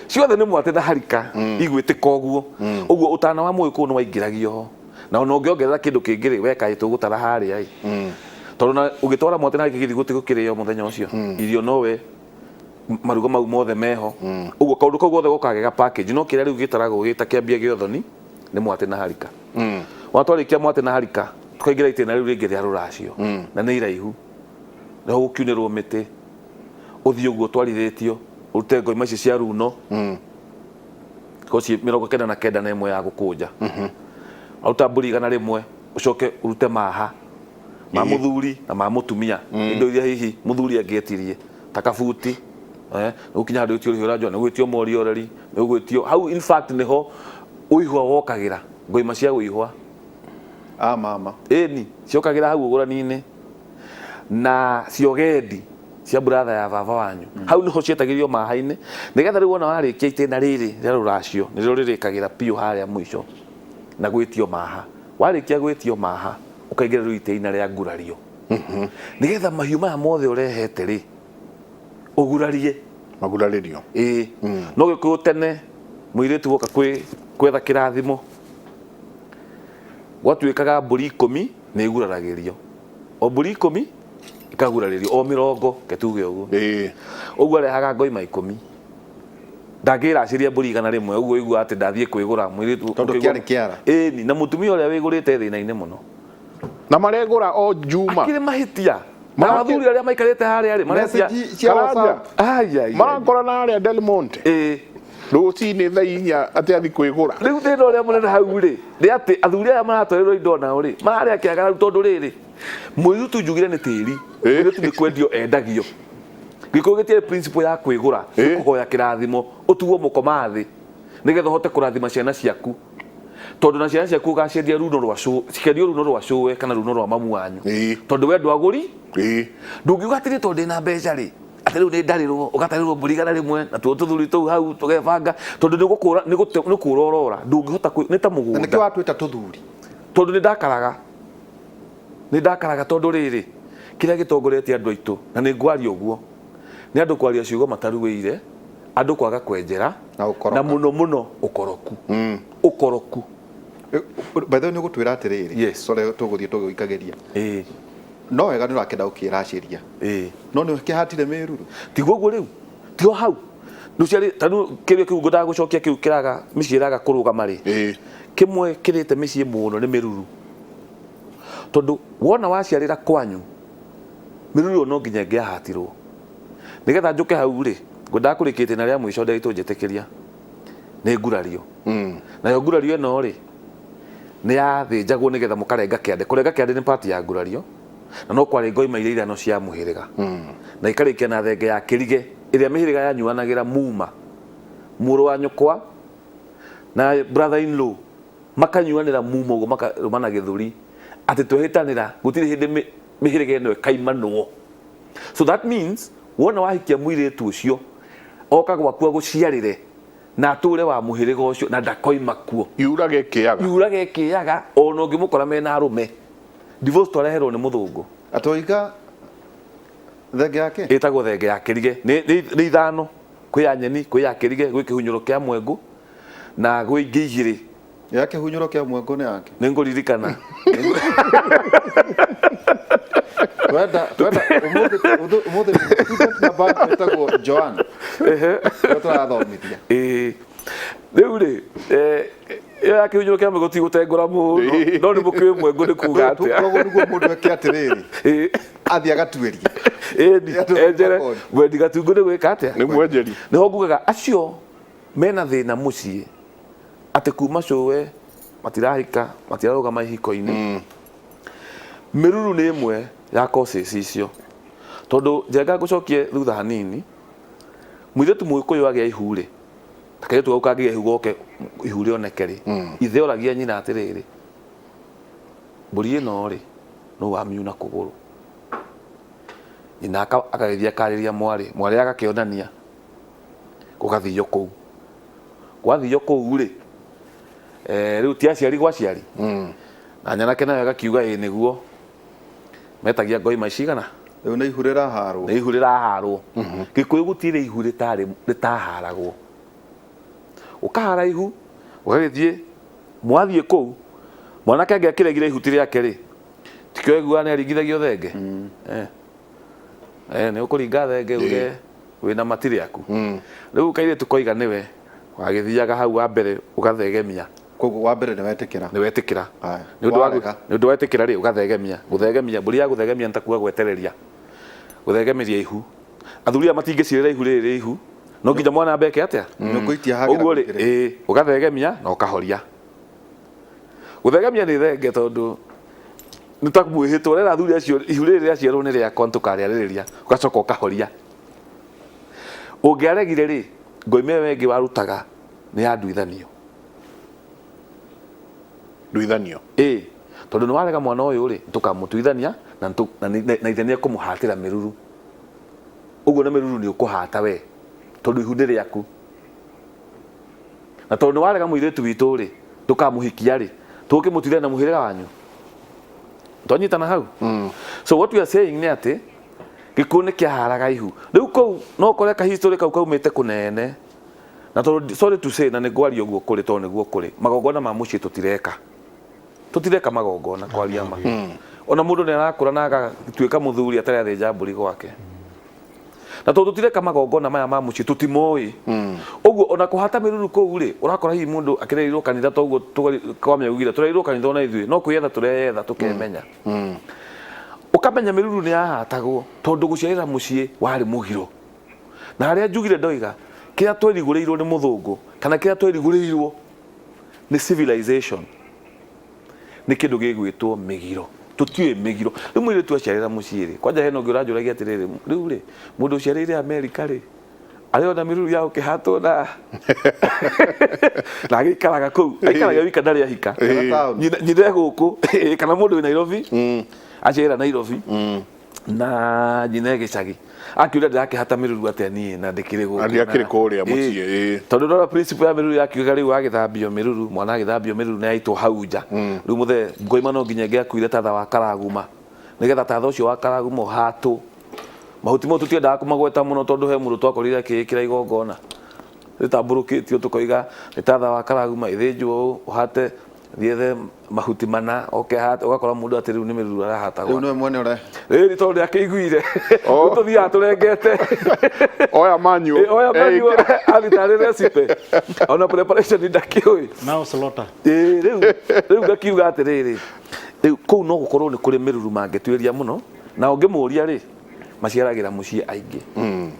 Ciothe nĩ mwatĩ na harika igwĩtĩka ũguo. Ũguo ũtana wa mũgĩkũyũ nĩ waingĩragio ho. Na ona ũngĩongerera kĩndũ kĩngĩ rĩ, we kaĩ tũgũtara harĩa ĩ. Tondũ na ũgĩtwara mwatĩ na harika gĩthiĩ gũtigũkĩrĩo mũthenya ũcio. Irio nowe maruga mau mothe meho. Ũguo kaũndũ kau gothe gokaga ge ga package. No kĩrĩa rĩu gĩtaragwo gĩ ta kĩambia gĩa ũthoni nĩ mwatĩ na harika. Watwarĩkia mwatĩ na harika tũkaingĩra itĩna rĩu rĩngĩ rĩa rũracio. Na nĩ iraihu. Nĩho gũkiunĩrwo mĩtĩ. Ũthiĩ ũguo ũtwarithĩtio ũrute ngoima ici cia runo. Koci 91 na ĩmwe ya gũkũnja. Waruta mbũri 100 ũcoke ũrute maha ma mũthuri na ma mũtumia. Indo iria hihi mũthuri angĩetirie ta kabuti. Nĩ gũkinya handũ gwĩtio rũhiũ rwa njora, nĩ gwĩtio mori oreri, nĩ gwĩtio hau in fact nĩho ũihwa wokagĩra, ngoima cia ũihwa. A mama. Ĩni, ciokagĩra hau ũgũrani-inĩ na ciogendi cia brother ya baba wanyu. Hau niho cietagĩrio maha-inĩ nĩgetha rĩu wona warĩkia itĩna rĩrĩ rĩa rũracio nĩrĩo rĩrĩkagĩra biũ harĩa mũico na gwĩtio maha. Warĩkia gwĩtio maha ũkaingĩra rĩu itĩna rĩa ngurario. Nĩgetha mahiũ maya mothe ũrehete rĩ ũgurarie. Magurarĩrio. Ĩĩ. No Gĩkũyũ tene mũirĩtu woka kwetha kĩrathimo gwatuĩkaga mbũri 10 nĩ iguraragĩrio. O mbũri 10 ikagurarĩrio, o 20 ke tuge ũguo. Ũguo arehaga ngoima 10. Ndangĩracĩria mbũri 100 ũguo ũigua atĩ ndathiĩ kwĩgũra mũirĩtu. Tondũ kĩarĩ kĩara. Ĩni, na mũtumia ũrĩa wĩgũrĩte thĩna-inĩ mũno. Na maregũra o Juma. Akĩrĩ mahĩtia. Na athuri arĩa maikarĩte harĩa rĩ, maretia. Message cia WhatsApp. Ai, ai, ai. Marakora na harĩa Del Monte. Rũcinĩ thaa 4 atĩ athiĩ kwĩgũra. Rĩu thĩna ũrĩa mũnene hau rĩ, nĩ atĩ athuri aya maratwarĩrwo indo nao rĩ, mararĩa kĩagararu tondũ rĩrĩ, mũirĩtu njugire nĩ tĩri, mũirĩtu nĩ kwendio endagio. Gĩkũyũ gĩtiarĩ principle ya kwĩgũra, nĩ kũhoya kĩrathimo, ũtuo mũkoma thĩ, nĩgetha ũhote kũrathima ciana ciaku. Tondũ na ciana ciaku ũgaciendia runo rwa cũwe, cikendio runo rwa cũwe kana runo rwa mamu wanyu. Tondũ we ndwagũri, ndũngiuga atĩrĩ tondũ ndĩna mbeca rĩ, atĩ rĩu nĩ ndarĩrwo, ũgatarĩrwo mbũri 100, na tuo tũthuri tũu hau tũgebanga, tondũ nĩ gũkũra, nĩ gũte, nĩ kũra ũrora, ndũngĩhota kwĩ, nĩ ta Na nĩkĩo mũgũnda. watwĩta tũthuri? Tondũ nĩ ndakaraga. Nĩ ndakaraga tondũ rĩrĩ, kĩrĩa gĩtongoretie andũ aitũ, na nĩ ngwaria ũguo, nĩ andũ kwaria ciugo mataruĩire, andũ kwaga kwenjera, Na ũkoroka. na mũno mũno ũkoroku. Ũkoroku. By the way, nĩ ũgũtwĩra atĩrĩrĩ, Yes. sorry, tũgũthiĩ tũgĩikagĩria. No wega nĩ ũrakĩenda gũkĩracĩria. No nĩ ũkĩhatire mĩruru. Tiguo ũguo rĩu. Tigo hau. Rũciarĩ, ta rĩu kĩrĩa kĩu ngwendaga gũcokia kĩu kĩraga, mĩciĩ ĩraga kũrũgama rĩ. Kĩmwe kĩrĩte mĩciĩ mũno nĩ mĩruru. Tondũ wona waciarĩra kwanyu, mĩruru ĩyo no nginya ĩngĩahatirwo. Nĩgetha njũke hau rĩ, ngwendaga kũrĩkia itĩna rĩa mũico ndagĩtwo njĩtĩkĩria. Nĩ ngurario. Nayo ngurario ĩno rĩ, nĩ yathĩnjagwo nĩgetha mũkarenga kĩande. Kũrenga kĩande nĩ part ya ngurario. Na no kwarĩ ngoima iria ithano cia mũhĩrĩga. Na ikarĩkia na thenge ya kĩrige ĩrĩa mĩhĩrĩga yanyuanagĩra muma. Mũrũ wa nyũkwa na brother in law makanyuanĩra muma ũguo makarũmana gĩthũri atĩ twehĩtanĩra gũtirĩ hĩndĩ mĩhĩrĩga ĩno ĩkaimanwo. So that means wona wahikia mũirĩtu ũcio oka gwaku agũciarĩre na atũre wa mũhĩrĩga ũcio na ndakoima kuo. Yurage ĩkĩaga. Yurage ĩkĩaga ona ũngĩmũkora mena arũme. Divorce twareherwo nĩ mũthũngũ. Atoiga thenge yake? Ĩtagwo thenge ya kĩrige. Nĩ ithano. Kwĩ ya nyeni, kwĩ ya kĩrige, gwĩ kĩhunyũro kĩa mwengũ na gwĩ ingĩ igĩrĩ. Ya kĩhunyũro kĩa mwengũ nĩ yake? Nĩ ngũririkana. Twenda, twenda, ũmũthĩ, ũmũthĩ student number ĩtagwo Joan. Nĩwe tũrathomithia. Ĩĩ. Rĩu rĩ, ĩyo ya kĩhunyũro kĩa mwengũ ti gũtengũra mũno, no nĩ mũkĩũĩ mwengũ nĩ kuga atĩa. Koguo nĩguo mũndũ eke atĩrĩrĩ, athiĩ agatuĩrie. Ĩni, Andũ enjere, makoni. mwendi gatungũ nĩ gwĩka atĩa? Nĩ mwenjeri. Nĩho ngugaga acio mena thĩna mũciĩ atĩ kuma cũwe matirahika, matirarũgama ihiko-inĩ. Mĩruru nĩ ĩmwe ya causes icio. Tondũ Njenga ngũcokie thutha hanini, mũirĩtu mũgĩkũyũ agĩa ihu rĩ, ta kairĩtu gau kangĩgĩa ihu goke ihu rĩoneke rĩ, ithe oragia nyina atĩrĩrĩ, mbũri ĩno rĩ, nũ wamiuna kũgũrũ? Nyina akagĩthiĩ akarĩria mwarĩ, mwarĩ agakĩonania, gũgathio kũu. Gwathio kũu rĩ, rĩu ti aciari gwa aciari? Na nyanake nayo ĩgakiuga ĩ nĩguo. Metagia ngoima cigana? Rĩu nĩ ihu rĩraharwo. Nĩ ihu rĩraharwo. Gĩkũyũ gũtirĩ ihu rĩtaharagwo. Ũkahara ihu, ũgagĩthiĩ, mwathiĩ kũu, mwanake angĩakĩregire ihuti rĩake rĩ, tikĩo aiguaga nĩ aringithagio thenge. Nĩ ũkũringa thenge uge wĩna mati rĩaku. Rĩu kairĩtu koiga nĩwe, wagĩthiaga hau wa mbere ũgathegemia. Koguo wa mbere nĩ wetĩkĩra. Nĩ wetĩkĩra. Aya. Nĩ ũndũ wa Warega. nĩ ũndũ wetĩkĩra rĩ, ũgathegemia. Gũthegemia, mbũri ya gũthegemia nĩ ta kuga gwetereria. Gũthegemeria ihu. Athuri aya matingĩciĩrĩra ihu rĩrĩ rĩ ihu. No nginya mwana ambe eke atĩa? Nĩ ũkũitia hagĩra Ũguo rĩ, kũingĩrĩra. ĩĩ, ũgathegemia na ũkahoria. Gũthegemia nĩ thenge tondũ nĩ ta mwĩhĩtwa ũrera athuri acio ihu rĩrĩ rĩaciarwo nĩ rĩakwa nĩtũkarĩarĩrĩria, ũgacoka ũkahoria. Ũngĩaregire rĩ, ngoima ĩyo ĩngĩ warutaga nĩ ya nduithanio. Nduithanio. Ĩĩ, tondũ nĩ warega mwana ũyũ rĩ, tũkamũtuithania na na ithe nĩ ekũmũhatĩra mĩruru. Ũguo na mĩruru nĩ ũkũhata we, tondũ ihu nĩ rĩaku. Na tondũ nĩ warega mũirĩtu witũ rĩ, ndũkamũhikia rĩ, tũgũkĩmũtuithania na mũhĩrĩga wanyu. Twanyitana hau? So what we are saying nĩ atĩ, gĩkuũ nĩ kĩaharaga ihu. Rĩu kũu no ũkore ka history kau kaumĩte kũnene. Na tondũ, sorry to say, na nĩ ngwaria ũguo kũrĩ tondũ nĩguo kũrĩ, magongona ma mũciĩ tũtireka. Tũtireka magongona kwaria ma. Ona mũndũ nĩ arakũra na agatuĩka mũthuri atarĩ athĩnja mbũri gwake. Na tondũ tũtireka magongona maya ma mũciĩ tũtimoĩ. Ũguo ona kũhata mĩruru kũu rĩ, ũrakora hihi mũndũ akĩrerirwo kanitha ta ũguo Kwame augire, tũrerirwo kanitha ona ithuĩ, no kwĩyetha tũreyetha tũkemenya. Ũkamenya mĩruru nĩ yahatagwo tondũ gũciarĩra mũciĩ warĩ mũgiro. Na harĩa njugire ndoiga, kĩrĩa twerigũrĩirwo nĩ mũthũngũ, kana kĩrĩa twerigũrĩirwo nĩ civilization, nĩ kĩndũ gĩgwĩtwo mĩgiro. Tũtiũĩ mĩgiro. Rĩu mũirĩtu aciarĩra mũciĩ rĩ, kwanja hena ũngĩ ũranjũragia atĩrĩrĩ, rĩu rĩ, mũndũ ũciarĩire Amerika rĩ, arĩ ona mĩruru ya gũkĩhatwo na na agĩikaraga kũu, aikaraga wika ndarĩ ahika. Nyina e gũkũ, kana mũndũ wĩ Nairobi, aciarĩra Nairobi, na nyina e gĩcagi. Akiuga ndĩrakĩhata mĩruru atĩa niĩ na ndĩkĩrĩ gũkũ. Na ndĩakĩrĩ kũrĩa mũciĩ, ĩĩ. Tondũ ndona principle ya mĩruru yakiuga rĩu agĩthambio mĩruru, mwana agĩthambio mĩruru nĩ yaitwo hau nja. Rĩu mũthee ngoima no nginya ĩngĩakuire tatha wa karaguma. Nĩgetha tatha ũcio wa karaguma ũhatwo. Mahuti mau tũtiendaga kũmagweta mũno tondũ he mũndũ twakorire akĩĩkĩra igongona. Rĩtambũrũkĩtio tũkoiga nĩ tatha wa karaguma ĩthĩnjwo ũũ, ũhate thiethe mahuti mana oke hate, ũgakora mũndũ atĩ rĩu nĩ mĩruru arahata Rĩu nĩwe mwene ũre. Rĩrĩ tondũ nĩakĩiguire. Rĩu tũthiaga tũrengete. Oya manual. Ĩ, oya manual, athiĩ tarĩ recipe. Ona preparation ndakĩũĩ. Now slaughter. Ĩ, rĩu ngakiuga atĩrĩrĩ, rĩu kũu no gũkorwo nĩ kũrĩ mĩruru mangĩtuĩria mũno, na ũngĩmũria rĩ, maciaragĩra mũciĩ aingĩ.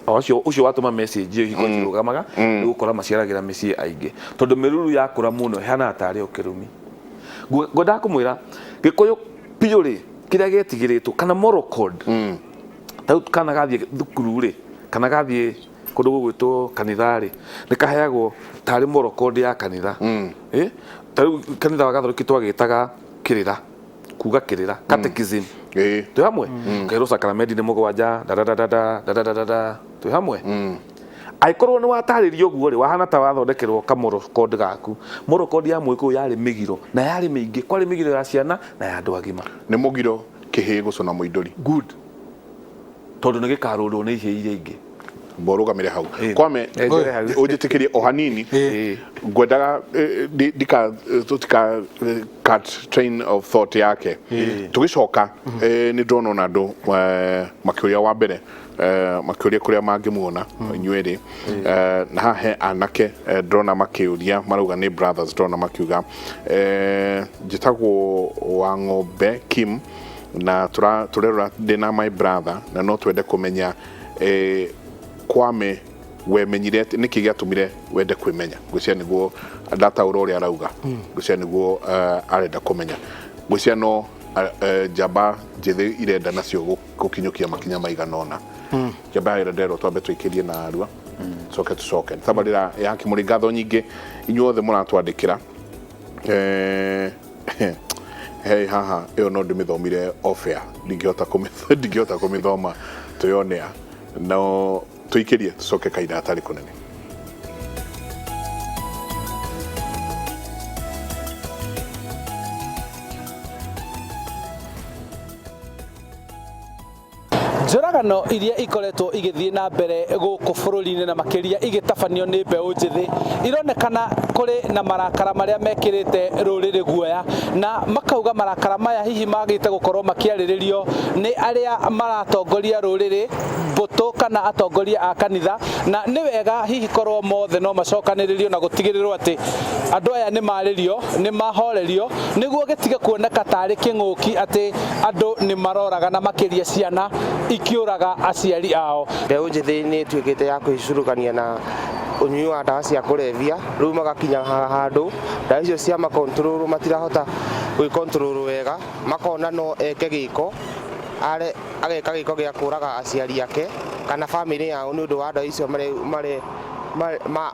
O ũcio watũma message ĩyo ihiko itirũgamaga, nĩ gũkora maciaragĩra mĩciĩ aingĩ. Tondũ mĩruru yakũra mũno ĩhanaga tarĩ o kĩrumi. Ngwendaga kũmwĩra, Gĩkũyũ biũ rĩ, kĩrĩa gĩetigĩrĩtwo, kana moral code, ta rĩu kana gathiĩ thukuru rĩ, kana gathiĩ kũndũ gũgwĩtwo kanitha rĩ, nĩ kaheagwo tarĩ moral code ya kanitha. Ta rĩu kanitha wa Gathoreki twagĩtaga kĩrĩra, kuga kĩrĩra, catechism. Twĩ hamwe? Ũkerwo sakramenti nĩ mũgwanja, da da da da da, da da da da da. Twĩ hamwe? Angĩkorwo nĩ watarĩrio ũguo rĩ, wahana ta wathondekerwo ka moral code gaku. Moral code ya Mũgĩkũyũ yarĩ mĩgiro, na yarĩ mĩingĩ. Kwarĩ mĩgiro ya ciana na ya andũ agima. Nĩ mũgiro kĩhĩĩ gũcũna mũindũri. Good. Tondũ nĩ gĩkarũndwo nĩ ihĩĩ iria ingĩ. Mborũgamĩre hau. Kwame, Njere hau. ũnjĩtĩkĩrie o hanini. Ngwendaga, ndika, tũtika cut train of thought yake. Tũgĩcoka, nĩ ndĩrona ona andũ, makĩũria wa mbere, makĩũria kũrĩa mangĩmuona inyuĩ erĩ. Na haha he anake, ndĩrona makĩũria, marauga nĩ brothers, ndĩrona makiuga, njĩtagwo wa ng'ombe Kim, na tũrerora ndĩ na my brother, na no twende kũmenya, Kwame wemenyire atĩ nĩkĩ gĩatũmire wende kwĩmenya? Ngwĩciria nĩguo ndataũra ũrĩa arauga. Ngwĩciria nĩguo, arenda kũmenya. Ngwĩciria no, njamba njĩthĩ irenda nacio gũkinyũkia makinya maigana ũna. Njamba ya ĩrenda ĩrwo twambe tũikĩrie na arua. Coke tũcoke. Tabarĩra ya Kĩmũrĩ, ngatho nyingĩ inyuothe mũratwandĩkĩra. Hey, haha ĩyo no ndĩmĩthomire off air. Ndingĩhota ndingĩhota kũmĩthoma twĩonea. No tũikĩrie tũcoke kahinda gatarĩ kũnene. Njũragano iria ikoretwo igĩthiĩ na mbere gũkũ bũrũri-inĩ na makĩria igĩtabanio nĩ mbeũ njĩthĩ ironekana kũrĩ na marakara marĩa mekĩrĩte rũrĩrĩ guoya, na makauga marakara maya hihi magĩte gũkorwo makĩarĩrĩrio nĩ arĩa maratongoria rũrĩrĩ, mbũtũ kana atongoria a kanitha, na nĩ wega hihi korwo mothe no macokanĩrĩrio na gũtigĩrĩrwo atĩ andũ aya nĩ marĩrio, nĩ mahorerio, nĩguo gĩtige kuoneka tarĩ kĩng'ũki atĩ andũ nĩ maroraga na makĩria ciana ikiũraga aciari ao. Mbeũ njĩthĩ nĩ ĩtuĩkĩte ya kwĩcurũkania na ũnyui wa ndawa cia kũrebia, rĩu magakinya handũ ndawa icio cia makontrol matirahota gwĩkontrol wega, makona no eke gĩko, ageka gĩko gĩa kũraga aciari ake kana bamĩrĩ yao nĩ ũndũ wa ndawa icio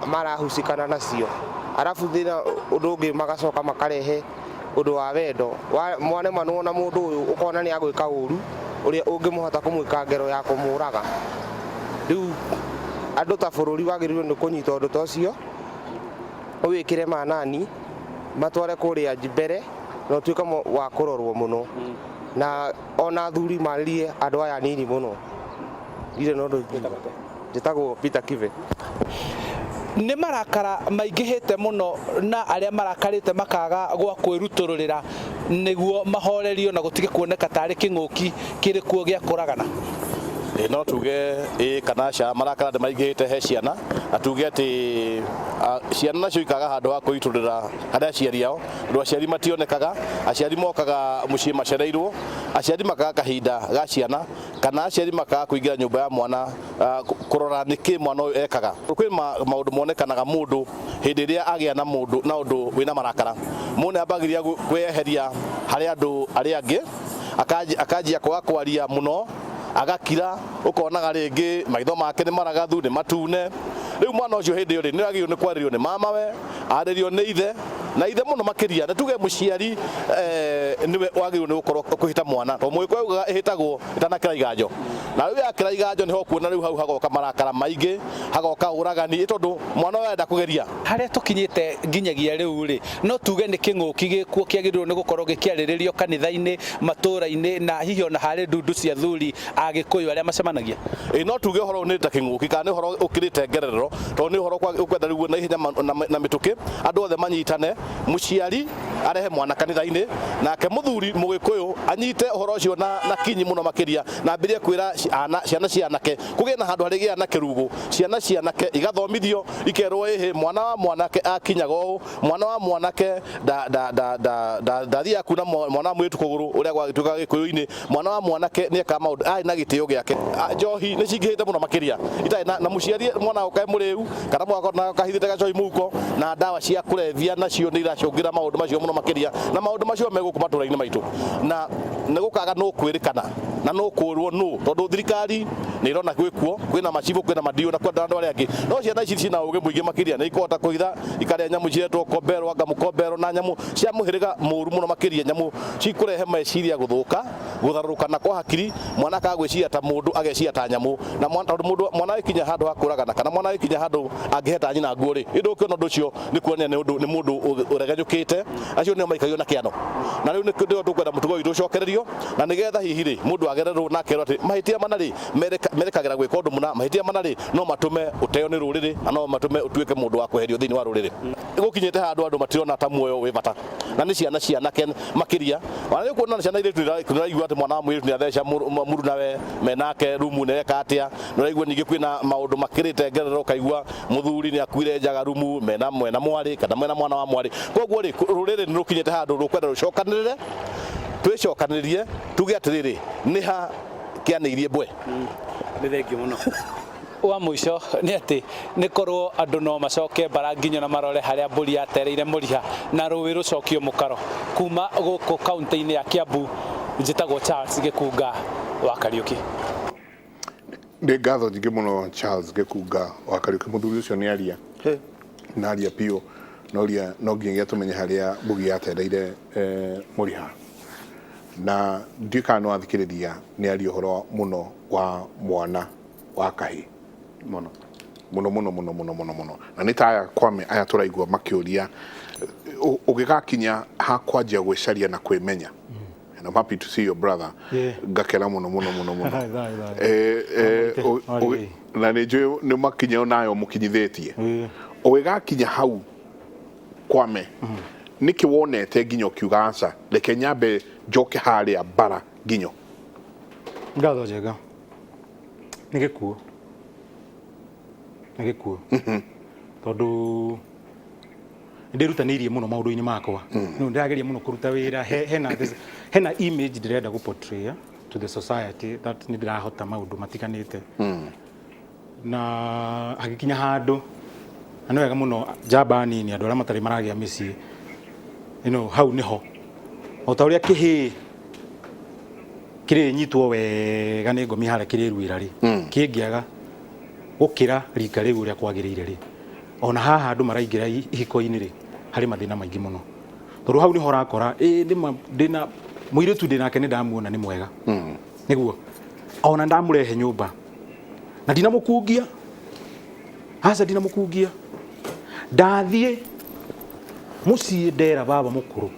marahucikana nacio. Arabu thĩna ũndũ ũngĩ magacoka makarehe ũndũ wa wendo, mwanemanwo na mũndũ ũyũ ũkona nĩ agwĩka ũru ũrĩa ũngĩmũhota kũmwĩka ngero ya kũmũraga. Rĩu andũ ta bũrũri wagĩrĩirwo nĩ kũnyita ũndũ ta ũcio, ũwĩkĩre manani, matware kũrĩa mbere na ũtuĩke wa kũrorwo mũno, na ona athuri marĩrie andũ aya anini mũno. Ndirĩ na ũndũ njĩtagwo Peter Kibe. Nĩ marakara maingĩhĩte mũno na arĩa marakarĩte makaga gwa kwĩrutũrũrĩra nĩguo mahorerio na gũtige kuoneka tarĩ kĩng'ũki kĩrĩ kuo gĩa kũragana. No tuge ĩ kana aca, marakara nĩ maingĩhĩte he ciana, na tuge atĩ ciana nacio ikaga handũ ha kwĩitũrĩra harĩ aciari ao, tondũ aciari mationekaga, aciari mokaga mũciĩ macereirwo, aciari makaga kahinda ga ciana, kana aciari makaga kũingĩra nyũmba ya mwana kũrora nĩkĩ mwana ũyũ ekaga. Kwĩ maũndũ monekanaga mũndũ hĩndĩ ĩrĩa agĩa na mũndũ na ũndũ wĩna marakara, mũndũ nĩ ambagĩrĩria kwĩyeheria harĩ andũ arĩa angĩ, akanjia kwaga kwaria mũno, agakira, ũkonaga rĩngĩ maitho make nĩ maragathu, nĩ matune. Rĩu mwana ũcio hĩndĩ ĩyo rĩ, nĩ agĩrĩirwo nĩ kwarĩrio nĩ mamawe, arĩrio nĩ ithe, na ithe mũno makĩria. Na tuge mũciari nĩwe wagĩrĩirwo nĩ gũkorwo kũhĩta mwana, tondũ mũgĩkũyũ augaga ĩhĩtagwo ĩtanakĩra iganjo. Na rĩu yakĩra iganjo nĩho ũkuona rĩu hau hagoka marakara maingĩ, hagoka ũragani, tondũ mwana ũyũ arenda kũgeria. Harĩa tũkinyĩte nginyagia rĩu rĩ, no tuge nĩ kĩng'ũki gĩkuo kĩagĩrĩirwo nĩ gũkorwo gĩkĩarĩrĩrio kanitha-inĩ, matũũra-inĩ, na hihi ona harĩ ndundu cia athuri a Gĩkũyũ arĩa macemanagia. Ĩ no tuge ũhoro ũyũ nĩ ta kĩng'ũki kana nĩ ũhoro ũkĩrĩte ngererero, tondũ nĩ ũhoro ũkwenda rĩu na ihenya na mĩtũkĩ andũ othe manyitane, mũciari arehe mwana kanitha-inĩ, nake mũthuri mũgĩkũyũ anyite ũhoro ũcio na kinyi mũno makĩria, na ambĩrĩrie kwĩra ciana cia anake kũgĩe na handũ harĩgĩa na kĩrugu, ciana cia anake igathomithio, ikerwo ĩhĩ mwana wa mwanake akinyaga ũũ, mwana wa mwanake ndathiaga kuna mwana wa mũirĩtu kũgũrũ ũrĩa gwagĩtuĩkaga gĩkũyũ-inĩ, mwana wa mwanake nĩ ekaga maũndũ arĩ na gĩtĩo gĩake. Njohi nĩ cingĩhĩte mũno makĩria itarĩ na mũciari mwana oka e mũrĩu kana mwana kahithĩte gacohi mũhuko, na ndawa cia kũrebia nacio nĩ iracũngĩra maũndũ macio mũno makĩria, na maũndũ macio me gũkũ matũra-inĩ maitũ, na nĩ gũkaga nũ kwĩrĩkana na nũ kũrwo nũ, tondũ thirikari nĩ ĩrona gwĩkuo kwĩna macibũ, kwĩna madio na kwĩna andũ arĩa angĩ, no ciana ici ciĩna ũgĩ mũingĩ makĩria, nĩ ikũhota kũhitha ikarĩa nyamũ ciretwo kombero, anga mũkombero, na nyamũ cia mũhĩrĩga mũru mũno makĩria, nyamũ cikũrehe meciria gũthũka, gũtharũrũkana kwa hakiri, mwana akaga gwĩciria ta mũndũ, ageciria ta nyamũ, na tondũ mũndũ mwana agĩkinya handũ ha kũragana kana mwana agĩkinya handũ angĩheta nyina nguo rĩ, ĩndĩ ũkĩona ũndũ ũcio nĩ kuonania nĩ ũndũ nĩ mũndũ ũregenyũkĩte, acio nĩo maikagio na kĩano. Na rĩu nĩkĩo tũkwenda mũtugo witũ ũcokererio, na nĩgetha hihi rĩ mũndũ agererwo na akerwo atĩ mahĩtia mana rĩ merekagĩra gwĩka ũndũ mũna, mahĩtia mana rĩ no matũme ũteo nĩ rũrĩrĩ na no matũme ũtuĩke mũndũ wa kweherio thĩinĩ wa rũrĩrĩ. Gũkinyĩte handũ andũ matirona ta muoyo wĩ bata, na nĩ ciana cia anake makĩria. Ona nĩ ũkuona ciana irĩtu nĩũraigua atĩ mwana wa mũirĩtu nĩ atheca mũrunawe menake rumu nĩ eka atĩa, nĩ ũraigua ningĩ kwĩna maũndũ makĩrĩte ngerero, ũkaigua mũthuri nĩ akuire njaga rumu mena mwena mwarĩ kana mena mwana wa mwarĩ. Koguo rĩ rũrĩrĩ nĩ rũkinyĩte handũ rũkwenda rũcokanĩrĩre, twĩcokanĩrĩrie tuge atĩrĩrĩ, nĩ ha kĩanĩirie mbwe. Nĩ thengiũ mũno. Wa mũico nĩ atĩ nĩ korwo andũ no macoke mbara nginyo na marore harĩa mbũri yatereire mũriha na rũĩ rũcokio mũkaro. Kuma gũkũ kaunti-inĩ ya Kiambu, njĩtagwo Charles Gĩkunga wa Kariũki. Nĩ ngatho nyingĩ mũno Charles Gĩkunga wa Kariũki, mũthuri ũcio nĩ aria na aria biũ, noria no nginyagia tũmenye harĩa Mbugi yatereire mũriha, na ndiũĩ kana nĩ wathikĩrĩria nĩ aria ũhoro mũno wa mwana wa kahĩ mũno mũno mũno mũno mũno mũno mũno, na nĩ ta aya Kwame aya tũraigua makĩũria ũgĩgakinya ha kwanjia gwĩcaria na kwĩmenya. And I'm happy to see your brother. Ngakena mũno mũno mũno mũno. Thaĩ, thaĩ, thaĩ. Eh, eh, Marĩ. Na nĩ njũĩ nĩ makinya nayo mũkinyithĩtie. Ũgĩgakinya hau kwame nĩkĩ wonete nginya ũkiuga aca reke nyambe njoke harĩa bara nginyo? Ngatho Njenga, nĩ gĩkuũ, nĩ gĩkuũ, tondũ nĩ ndĩrutanĩirie mũno maũndũ-inĩ makwa, no ndĩrageria mũno kũruta wĩra. Hena image ndĩrenda gũ portray to the society that nĩ ndĩrahota maũndũ matiganĩte, na hagĩkinya handũ, na nĩ wega mũno njamba nini, andũ arĩa matarĩ maragĩa mĩciĩ, hau nĩho o ta ũrĩa kĩhĩĩ kĩrĩnyitwo wega nĩ ngomi harĩa kĩrĩruĩra rĩ, kĩngĩaga gũkĩra rika rĩu ũrĩa kwagĩrĩire rĩ, ona haha andũ maraingĩra ihiko-inĩ rĩ, harĩ mathĩna maingĩ mũno, tondũ hau nĩho ũrakora ĩ nĩma ndĩna mũirĩtu ndĩnake, nĩ ndamuona nĩ mwega, nĩguo ona ndamũrehe nyũmba na ndinamũkungia, aca ndinamũkungia, ndathiĩ mũciĩ ndera baba mũkũrũ,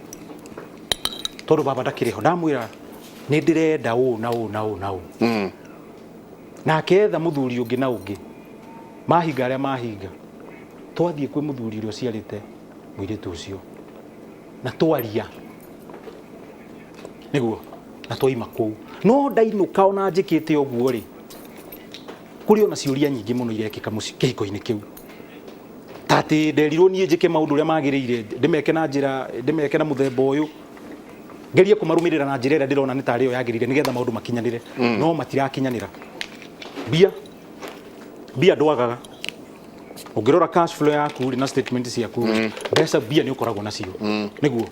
tondũ baba ndakĩrĩ ho, ndamwĩra nĩ ndĩrenda ũũ na ũũ na ũũ na ũũ, nake etha mũthuri ũngĩ na ũngĩ, mahinga arĩa mahinga, twathiĩ kwĩ mũthuri ũrĩa ũciarĩte mũirĩtu ũcio na twaria nĩguo na twaima kũu, no ndainũka ona njĩkĩte ũguo rĩ, kũrĩ ona ciũria nyingĩ mũno irekĩka mũciĩ kĩhiko-inĩ kĩu, ta atĩ nderirwo niĩ njĩke maũndũ ũrĩa magĩrĩire, ndĩmeke na njĩra, ndĩmeke na mũthemba ũyũ, ngerie kũmarũmĩrĩra na njĩra ĩrĩa ndĩrona nĩ tarĩ yo yagĩrĩire nĩgetha maũndũ makinyanĩre, no matirakinyanĩra. Mbia, mbia ndwagaga. Ũngĩrora cash flow yaku rĩ, na statement ciaku rĩ, mbeca, mbia nĩ ũkoragwo nacio, nĩguo,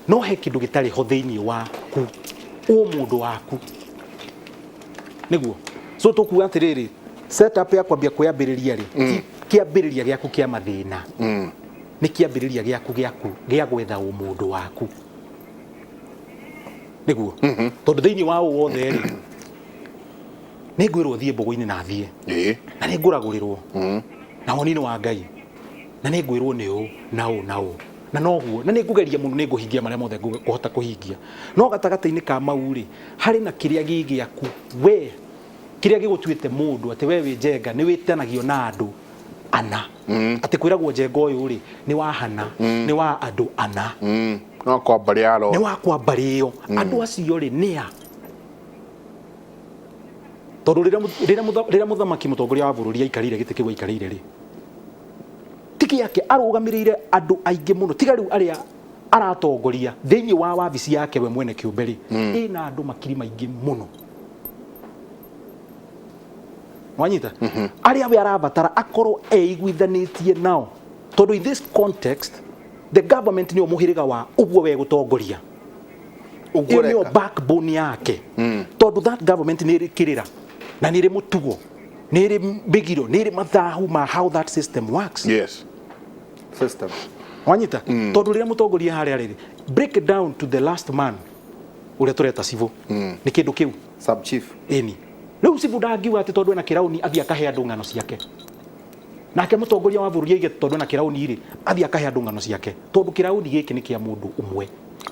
no he kĩndũ gĩtarĩ ho thĩinĩ waku, ũmũndũ waku, nĩguo. So tũkuga atĩrĩrĩ, setup ya kwambia kwĩambĩrĩria rĩ, ti kĩambĩrĩria gĩaku kĩa mathĩna, nĩ kĩambĩrĩria gĩaku gĩa gwetha ũmũndũ waku, nĩguo, tondũ thĩinĩ wa ũ wothe rĩ, nĩ ngwĩrwo thiĩ mbũgũ-inĩ na thiĩ, na nĩ ngũragũrĩrwo na woni-inĩ wa Ngai, na nĩ ngwĩrwo nĩ ũũ na ũũ na ũũ na noguo, na nĩ ngũgeria mũno, nĩ ngũhingia marĩa mothe ngũhota kũhingia, no gatagatĩ-inĩ ka mau rĩ, harĩ na kĩrĩa gĩ gĩaku we, kĩrĩa gĩgũtuĩte mũndũ, atĩ we wĩ Njenga, nĩ wĩtanagio na andũ ana, atĩ kwĩragwo Njenga ũyũ rĩ, nĩ wa hana, nĩ wa andũ ana. No kwa mbarĩ ya nĩ wa kwa mbarĩ ĩyo. Andũ acio rĩ, nĩa? Tondũ rĩrĩa mũthamaki mũtongoria wa bũrũri aikarĩire gĩtĩ kĩu aikarĩire rĩ, ti gĩake, arũgamĩrĩire andũ aingĩ mũno, tiga rĩu arĩa aratongoria thĩinĩ wa wabici yake we mwene kĩũmbe rĩ, ĩna andũ makiri maingĩ mũno, wanyita, arĩa we arabatara akorwo eiguithanĩtie nao, tondũ in this context the government nĩo mũhĩrĩga wa ũguo we gũtongoria. Ũguo Ĩyo nĩyo ũreka. backbone yake, tondũ that government nĩ ĩrĩ kĩrĩra na nĩ ĩrĩ mũtugo, nĩ ĩrĩ mĩgiro, nĩ ĩrĩ mathahu ma how that system works. System. Wanyita, tondũ rĩrĩa mũtongoria harĩa rĩrĩ, break it down to the last man ũrĩa tũreta civil, nĩ kĩndũ kĩu. Sub chief. Ĩni, rĩu civil ndangiuga atĩ tondũ ena kĩrauni athiĩ akahe andũ ng'ano ciake, nake mũtongoria wa bũrũri aige tondũ ena kĩrauni rĩ, athiĩ akahe andũ ng'ano ciake, tondũ kĩrauni gĩkĩ nĩ kĩa mũndũ ũmwe.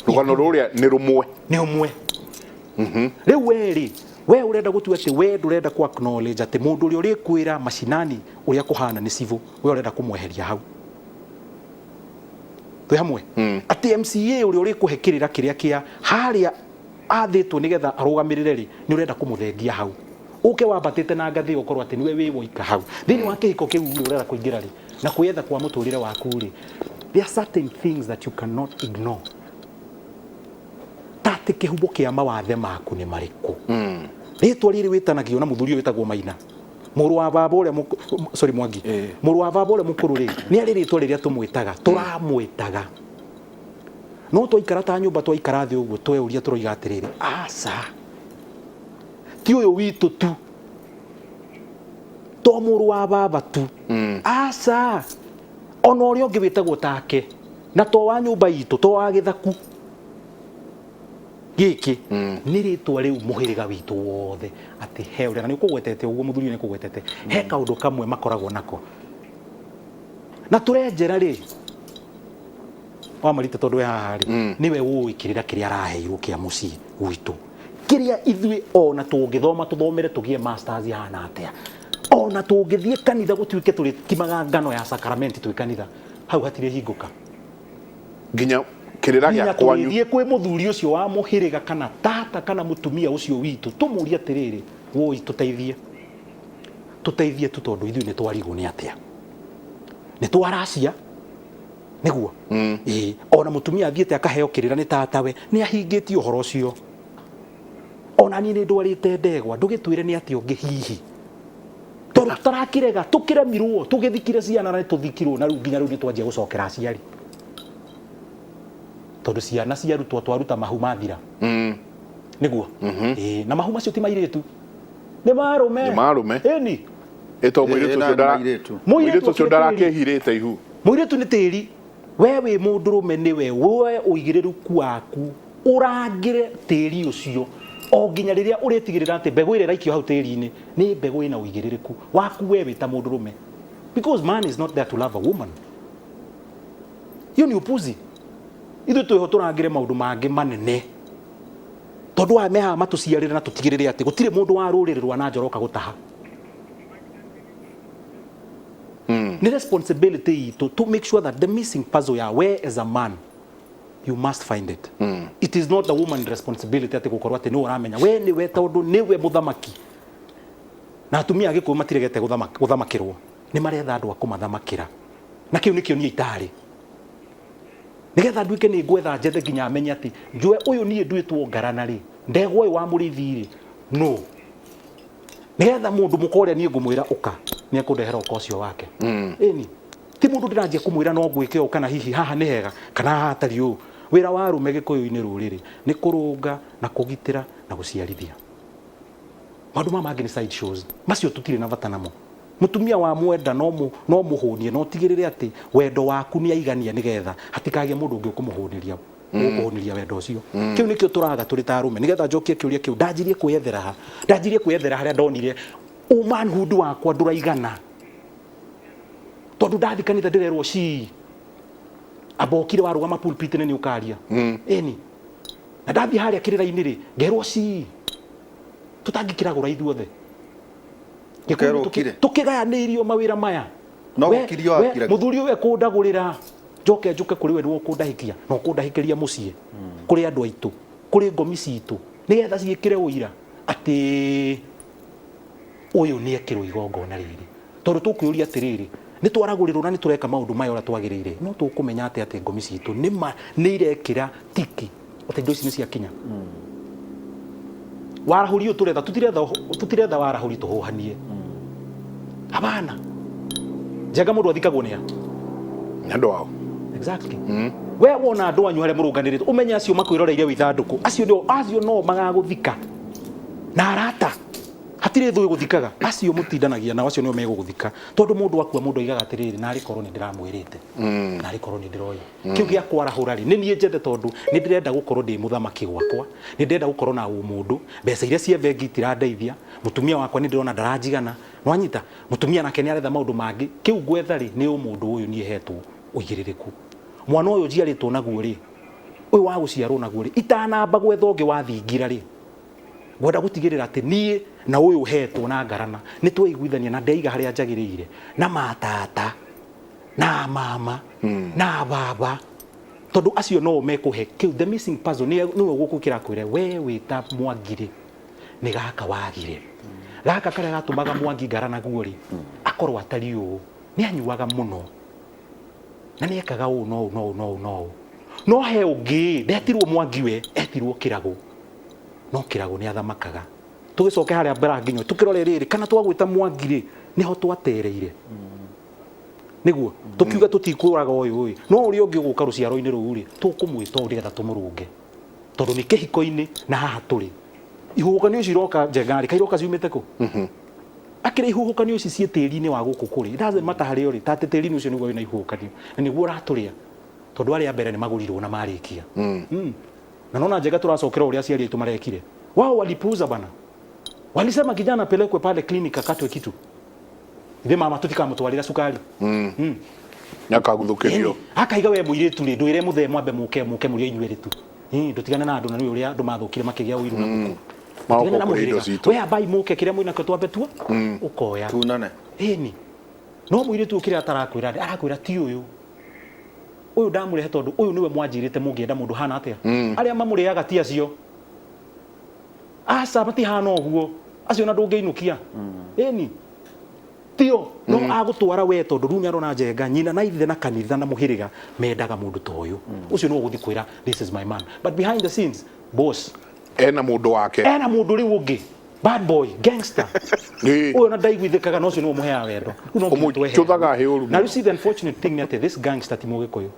Rũgano rũrĩa nĩ rũmwe. Nĩ ũmwe. Rĩu we rĩ, we ũrenda gũtua atĩ we ndũrenda ku acknowledge atĩ mũndũ ũrĩa ũrĩkwĩra macinani ũrĩa kũhana nĩ civil, we ũrenda kũmweheria hau. Twĩ hamwe atĩ MCA ũrĩa ũrĩkũhe kĩrĩra kĩrĩa kĩa harĩa athĩtwo nĩgetha arũgamĩrĩre rĩ, nĩ ũrenda kũmũthengia hau, ũke wambatĩte na ngathĩ ĩyo, ũkorwo atĩ nĩwe wĩ woika hau thĩinĩ wa kĩhiko kĩu rĩ, ũrenda kũingĩra rĩ, na kwĩyetha kwa mũtũrĩre waku rĩ, there are certain things that you cannot ignore, ta atĩ kĩhumo kĩa mawathe maku nĩ marĩkũ, rĩtwa rĩrĩ wĩtanagio na mũthuri ũyũ wĩtagwo Maina, mũrũ wa baba ũrĩa sorry, Mwangi, mũrũ wa baba ũrĩa mũkũrũ rĩ, nĩ arĩ rĩtwa rĩrĩa tũmwĩtaga, tũramwĩtaga, no twaikara ta nyũmba, twaikara thĩ ũguo, tweuria, tũroiga atĩrĩrĩ, aca, ti ũyũ witũ tu, to mũrũ wa baba tu, aca, ona ũrĩa ũngĩ wĩtagwo take, na to wa nyũmba itũ, to wa gĩthaku gĩkĩ, nĩ rĩtwa rĩu mũhĩrĩga witũ wothe, atĩ he ũrĩa, na nĩ ũkũgwetete ũguo, mũthuri ũyũ nĩ ũkũgwetete, he kaũndũ kamwe makoragwo nako na tũrenjera rĩ. Wa Marita tondũ e haha rĩ, nĩwe ũĩ kĩrĩra kĩrĩa araheirwo kĩa mũciĩ gwitũ, kĩrĩa ithuĩ ona tũngĩthoma tũthomere tũgĩe masters hana atĩa, ona tũngĩthiĩ kanitha gũtuĩke tũrĩkimaga ngano ya sacrament twĩ kanitha, hau hatirĩ hingũka. Nginya kĩrĩra nginya gĩa kwanyu. Tũgĩthiĩ kwĩ mũthuri ũcio wa mũhĩrĩga kana tata kana mũtumia ũcio witũ, tũmũrie atĩrĩrĩ, woi, tũteithie, tũteithie tu, tondũ ithuĩ nĩ twarigwo nĩ atĩa, nĩ twaracia nĩguo. Ĩĩ, ona mũtumia athiĩte akaheo kĩrĩra nĩ tatawe, nĩ ahingĩtie ũhoro ũcio. Ona niĩ nĩ ndwarĩte ndegwa, ndũgĩtwĩre nĩ atĩa ũngĩ hihi, tondũ tũtarakĩrega, tũkĩremirwo, tũgĩthikire ciana na nĩ tũthikirwo, na rĩu nginya rĩu nĩ twanjia gũcokera aciari, tondũ ciana ciarutwo twaruta mahu mathira nĩguo. Ĩĩ, na mahu macio ti mairĩtu, nĩ marũme. Nĩ marũme. Ĩni. Ĩto mũirĩtu Ĩĩ, ũcio na airĩtu. mũirĩtu ũcio akĩrĩ tĩri. Ndarakĩhirĩte ihu. Mũirĩtu nĩ tĩri. We wĩ mũndũrũme, nĩwe woe ũigĩrĩrũku waku, ũrangĩre tĩri ũcio o nginya rĩrĩa ũrĩtigĩrĩra atĩ mbegũ ĩrĩa ĩraikio hau tĩri-inĩ nĩ mbegũ ĩna ũigĩrĩrĩku waku we wĩ ta mũndũrũme, because man is not there to love a woman. Hiyo ni upuzi. Ithuĩ twĩho tũrangĩre maũndũ mangĩ manene, tondũ aya me haha matũciarĩre na tũtigĩrĩre atĩ gũtirĩ mũndũ wa rũrĩrĩ rwa na njoroka gũtaha. Nĩ responsibility itũ to make sure that the missing puzzle ya we as a man, you must find it. It is not a woman responsibility atĩ gũkorwo atĩ nĩwe ũramenya we nĩwe, tondũ nĩwe mũthamaki. Na atumia a Gĩkũyũ matiregete gũthamakĩrwo, nĩ maretha andũ a kũmathamakĩra, na kĩu nĩkĩo niĩ itarĩ, nĩgetha nduĩke nĩ ngwetha njethe nginya menye atĩ njue ũyũ niĩ nduĩtwo ngarana rĩ, ndegwa ũyũ wa mũrĩithi rĩ, no nĩgetha mũndũ mũka ũrĩa niĩ ngũmwĩra ũka, nĩ ekũndehera ũka ũcio wake. Ĩni ti mũndũ ndĩranjia kũmwĩra no ngwĩke ũũ, kana hihi haha nĩ hega, kana haha hatarĩ ũũ. Wĩra wa arũme Gĩkũyũ-inĩ rũrĩrĩ nĩ kũrũnga na kũgitĩra na gũciarithia. Maũndũ maya mangĩ nĩ side shows, macio tũtirĩ na bata namo. Mũtumia wa mwenda no mũhũnie, na ũtigĩrĩre atĩ wendo waku nĩ aigania, nĩgetha hatikagĩe mũndũ ũngĩ ũkũmũhũnĩria, ũkũhũnĩria wendo ũcio. Kĩu nĩkĩo tũraga tũrĩ ta arũme. Nĩgetha njokie kĩũria kĩu, ndanjirie kwĩyethera ha? Ndanjirie kwĩyethera harĩa ndonire manhood wakwa ndũraigana, tondũ ndathi kanitha ndĩrerwo cii amba ũkire warũgama pulpit nĩ ũkaria. Ĩni, na ndathiĩ harĩa kĩrĩra-inĩ rĩ, ngerwo cii tũtangĩkĩragũra ithuothe. Ũkerwo ũkire? Tũkĩgayanĩirio mawĩra maya. No gũkirio wakiraga. Mũthuri ũyũ ekũndagũrĩra, njoke njũke kũrĩ we, nĩwe ũkũndahikia na ũkũndahikĩria mũciĩ kũrĩ andũ aitũ, kũrĩ ngomi citũ, nĩgetha ciĩkĩre ũira atĩ ũyũ nĩ ekĩrwo igongona rĩrĩ. Tondũ tũkwĩũria atĩrĩrĩ, nĩ twaragũrĩrwo na nĩ tũreka maũndũ maya ũrĩa twagĩrĩire, no tũkũmenya atĩ ngomi citũ nĩ nĩ irekĩra tiki atĩ indo ici nĩ ciakinya. Warahũri ũyũ tũretha, tũtiretha, tũtiretha warahũri tũhũhanie. Habana njenga, mũndũ athikagwo nĩ a? Nĩ andũ ao. Exactly. We wona andũ anyu harĩa mũrũnganĩrĩte, ũmenye acio makwĩroreire wĩ ithandũkũ, acio nĩo, acio no magagũthika. Na arata hatirĩ thũ ĩgũthikaga, acio mũtindanagia nao, acio nĩo megũgũthika, tondũ mũndũ akua, mũndũ aigaga atĩrĩrĩ, narĩ korwo nĩ ndĩramwĩrĩte, narĩ korwo nĩ ndĩroĩ. Kĩu gĩa kwarahũra rĩ, nĩ niĩ njethe, tondũ nĩ ndĩrenda gũkorwo ndĩ mũthamaki gwakwa, nĩ ndĩrenda gũkorwo na ũmũndũ. Mbeca iria cia bengi itirandeithia, mũtumia wakwa nĩ ndĩrona ndaranjigana, nwanyita mũtumia nake nĩ aretha maũndũ mangĩ. Kĩu ngwetha rĩ, nĩ ũmũndũ ũyũ niĩ hetwo ũigĩrĩrĩku, mwana ũyũ njiarĩtwo naguo rĩ, ũyũ wa gũciarwo naguo rĩ, itanamba gwetha ũngĩ wa thingira rĩ, ngwenda gũtigĩrĩra atĩ niĩ na ũyũ hetwo na ngarana nĩ tweiguithania na ndeiga harĩa njagĩrĩire na matata na mama na baba, tondũ acio no mekũhe kĩu the missing puzzle. Nĩwe ũgũkũkĩra kwĩre we wĩta Mwangirĩ, nĩ gaka wagire, gaka karĩa gatũmaga Mwangi ngara naguo rĩ, akorwo atariĩ ũũ, nĩ anyuaga mũno na nĩ ekaga ũũ no ũũ no ũũ no ũũ no ũũ, no he ũngĩ ndetirwo Mwangi, we etirwo Kĩragũ, no Kĩragũ nĩ athamakaga. Tũgĩcoke harĩa mbere nginya tũkĩrore rĩrĩ, kana twagwĩta Mwangi rĩ, nĩho twatereire nĩguo tũkiuga tũtikũraga ũyũ ĩ, no ũrĩa ũngĩ ũgũka rũciaro-inĩ rũu rĩ, tũkũmwĩta ũũ nĩgetha tũmũrũnge, tondũ nĩ kĩhiko-inĩ na haha tũrĩ ihuhũkanio ici iroka njenga rĩ, kairoka ciumĩte kũ? Akĩrĩ ihuhũkanio ici ciĩ tĩri-inĩ wa gũkũ kũrĩ. It doesn't matter harĩa ũrĩ, ta atĩ tĩri-inĩ ũcio nĩguo wĩna ihuhũkanio na nĩguo ũratũrĩa, tondũ arĩa a mbere nĩ magũrirwo na marĩkia. Na nona njenga tũracokera ũrĩa aciari aitũ marekire. Wao walipuuza bana, walisema kijana apelekwe pale clinic akatwe kitu. Ithe mama tutikamũtwarĩra cukari. Nĩakaguthũkĩrio. Akaiga we mũirĩtu rĩ, ndwĩre mũthee mwambe mũke mũke mũrĩ o inyuĩ erĩ tu. Ĩĩ, ndũtigane na andũ na nĩ ũrĩa andũ mathũkire makĩgĩa ũiru na gũkũ. Magoka Ndũtigane na kũrĩa indo mũhĩrĩga. citũ. We ambai mũke kĩrĩa mwĩnakĩo twambe tuo ũkoya. Tunane. Ĩni. No mũirĩtu ũyũ kĩrĩa atarakwĩra arakwĩra ti ũyũ. Ũyũ ndamũrehe tondũ ũyũ nĩwe mwanjĩrĩte mũngĩenda mũndũ hana atĩa. Arĩa mamũrĩaga ti acio. Aca matihana ũguo. Acio ona ndũngĩinũkia. Ĩni. Tio no agũtwara we tondũ rĩu nĩarona Njenga nyina na ithe na kanitha na mũhĩrĩga mendaga mũndũ ta ũyũ. Ũcio nĩwe ũgũthiĩ kwĩra this is my man. But behind the scenes boss Ena mũndũ wake. Ena mũndũ rĩu ũngĩ bad boy gangster. Ĩĩ. Ũyũ ona ndaiguithĩkaga na ũcio nĩwe ũmũheaga wendo. Rĩu no nginya twehere. Ũmũcũthaga hĩ ũru Na mũno. rĩu see the unfortunate thing nĩ atĩ this gangster ti mũgĩkũyũ.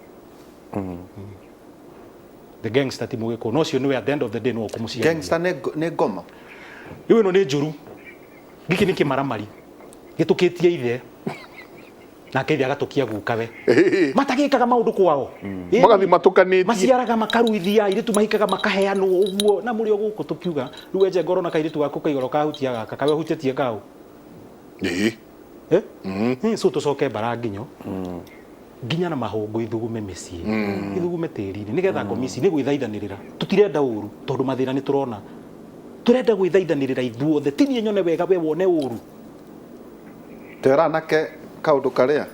The gangster ti mũgĩkũyũ. No ũcio nĩwe at the end of the day nĩwe ũkũmũciarithia. Gangster nĩ ngoma. Rĩu ĩno nĩ njũru. Gĩkĩ nĩ kĩmaramari. Gĩtũkĩtie ithe. Nake ithe agatũkia gukawe. Matagĩkaga maũndũ kwao. Ĩĩ. Magathiĩ matũkanĩtie. Maciaraga makaruithia airĩtu mahikaga makaheanwo ũguo na mũrĩ o gũkũ tũkiuga rĩu we Njenga ũrona kairĩtu gaku kaigoro kahutia gaka kawe ũhutĩtie kaũ. Ĩĩ. Eh? So tũcoke mbara nginyo nginya na mahũngũ ithugume mĩciĩ ithugume tĩri-inĩ nĩgetha ngomi ici nĩ gwĩthaithanĩrĩra tũtirenda ũru tondũ mathĩna nĩ tũrona tũrenda gwĩthaithanĩrĩra ithuothe ti niĩ nyone wega we wone ũru. Twĩra anake kaũndũ karĩa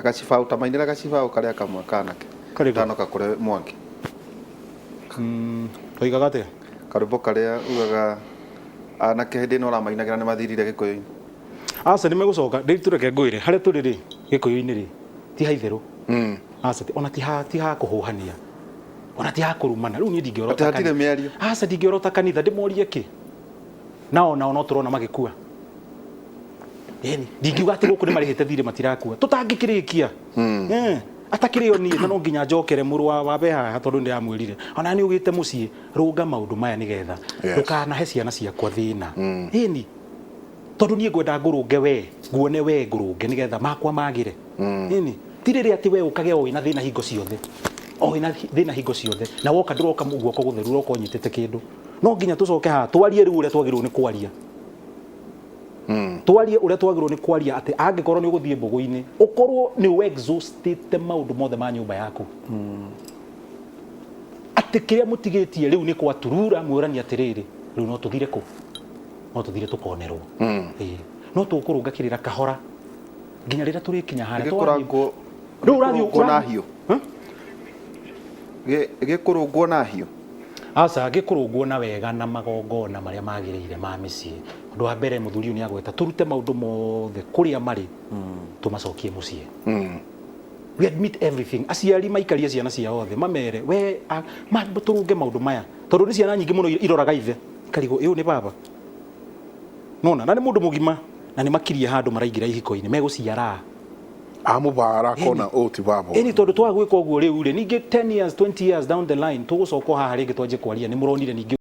gacibaũ ta mainĩra gacibaũ karĩa kamwe ka anake Karĩkũ? tanoka kũrĩ Mwangi. Oigaga atĩa? Karwĩmbo karĩa ugaga anake hĩndĩ ĩno ũramainagĩra nĩ mathirire gĩkũyũ-inĩ. Aca nĩ megũcoka rĩu tũreke ngwĩre harĩa tũrĩ rĩ gĩkũyũ-inĩ rĩ ti haitherũ. Aca ona ti ha kũhũhania ona ti ha kũrumana rĩu niĩ ndingĩorota Atĩ hatirĩ kanitha. mĩario. Aca ndingĩorota kanitha ndĩmorie kĩ nao nao no tũrona magĩkua. Ĩni ndingiuga atĩ gũkũ nĩ marĩhĩte thirĩ matirakua tũtangĩkĩrĩkia. Atakĩrĩ o niĩ na no nginya njokere mũrũ wa wabe haha tondũ ndĩramwĩrire ona nĩ ũgĩte mũciĩ rũnga maũndũ maya nĩgetha ndũkanahe ciana ciakwa thĩna. Ĩni tondũ niĩ ngwenda ngũrũnge we nguone we ngũrũnge nĩgetha makwa magĩre. Ĩni ti rĩrĩa atĩ we ũkage o wĩna thĩna hingo ciothe o wĩna thĩna hingo ciothe na woka ndũroka guoko gũtheru ũroka ũnyitĩte kĩndũ. No nginya tũcoke haha twarie rĩu ũrĩa twagĩrĩirwo nĩ kwaria. Twarie ũrĩa twagĩrĩirwo nĩ kwaria atĩ angĩkorwo nĩ ũgũthiĩ mbũgũ-inĩ ũkorwo nĩ ũ exhaustĩte maũndũ mothe ma nyũmba yaku. Atĩ kĩrĩa mũtigĩtie rĩu nĩ kwaturura mwĩrani atĩrĩrĩ rĩu no tũthire kũ? No tũthire tũkonerwo. Ĩĩ. No tũkũrũnga kĩrĩra kahora nginya rĩrĩa tũrĩkinya harĩa Gĩkũrangwo Rĩu ũrathiĩ gĩkũrũngwo na hiũ. Huh? Gĩkũrũngwo na hiũ. Aca gĩkũrũngwo na wega na magongona marĩa magĩrĩire ma mĩciĩ. Ũndũ wa mbere mũthuri ũyũ nĩagweta tũrute maũndũ mothe kũrĩa marĩ tũmacokie mũciĩ. We admit everything. Aciari maikarie ciana ciao othe mamere we tũrũnge maũndũ maya tondũ nĩ ciana nyingĩ mũno iroraga ithe ikarigwo ĩũ nĩ baba. Nona na nĩ mũndũ mũgima na nĩ makirie handũ maraingĩra ihiko-inĩ megũciara. Amũbara akona ũũ ti baba. Ĩni tondũ twaga gwĩka ũguo rĩu rĩ ningĩ 10 years 20 years down the line tũgũcoka haha rĩngĩ twanjie kwaria nĩ mũronire ningĩ.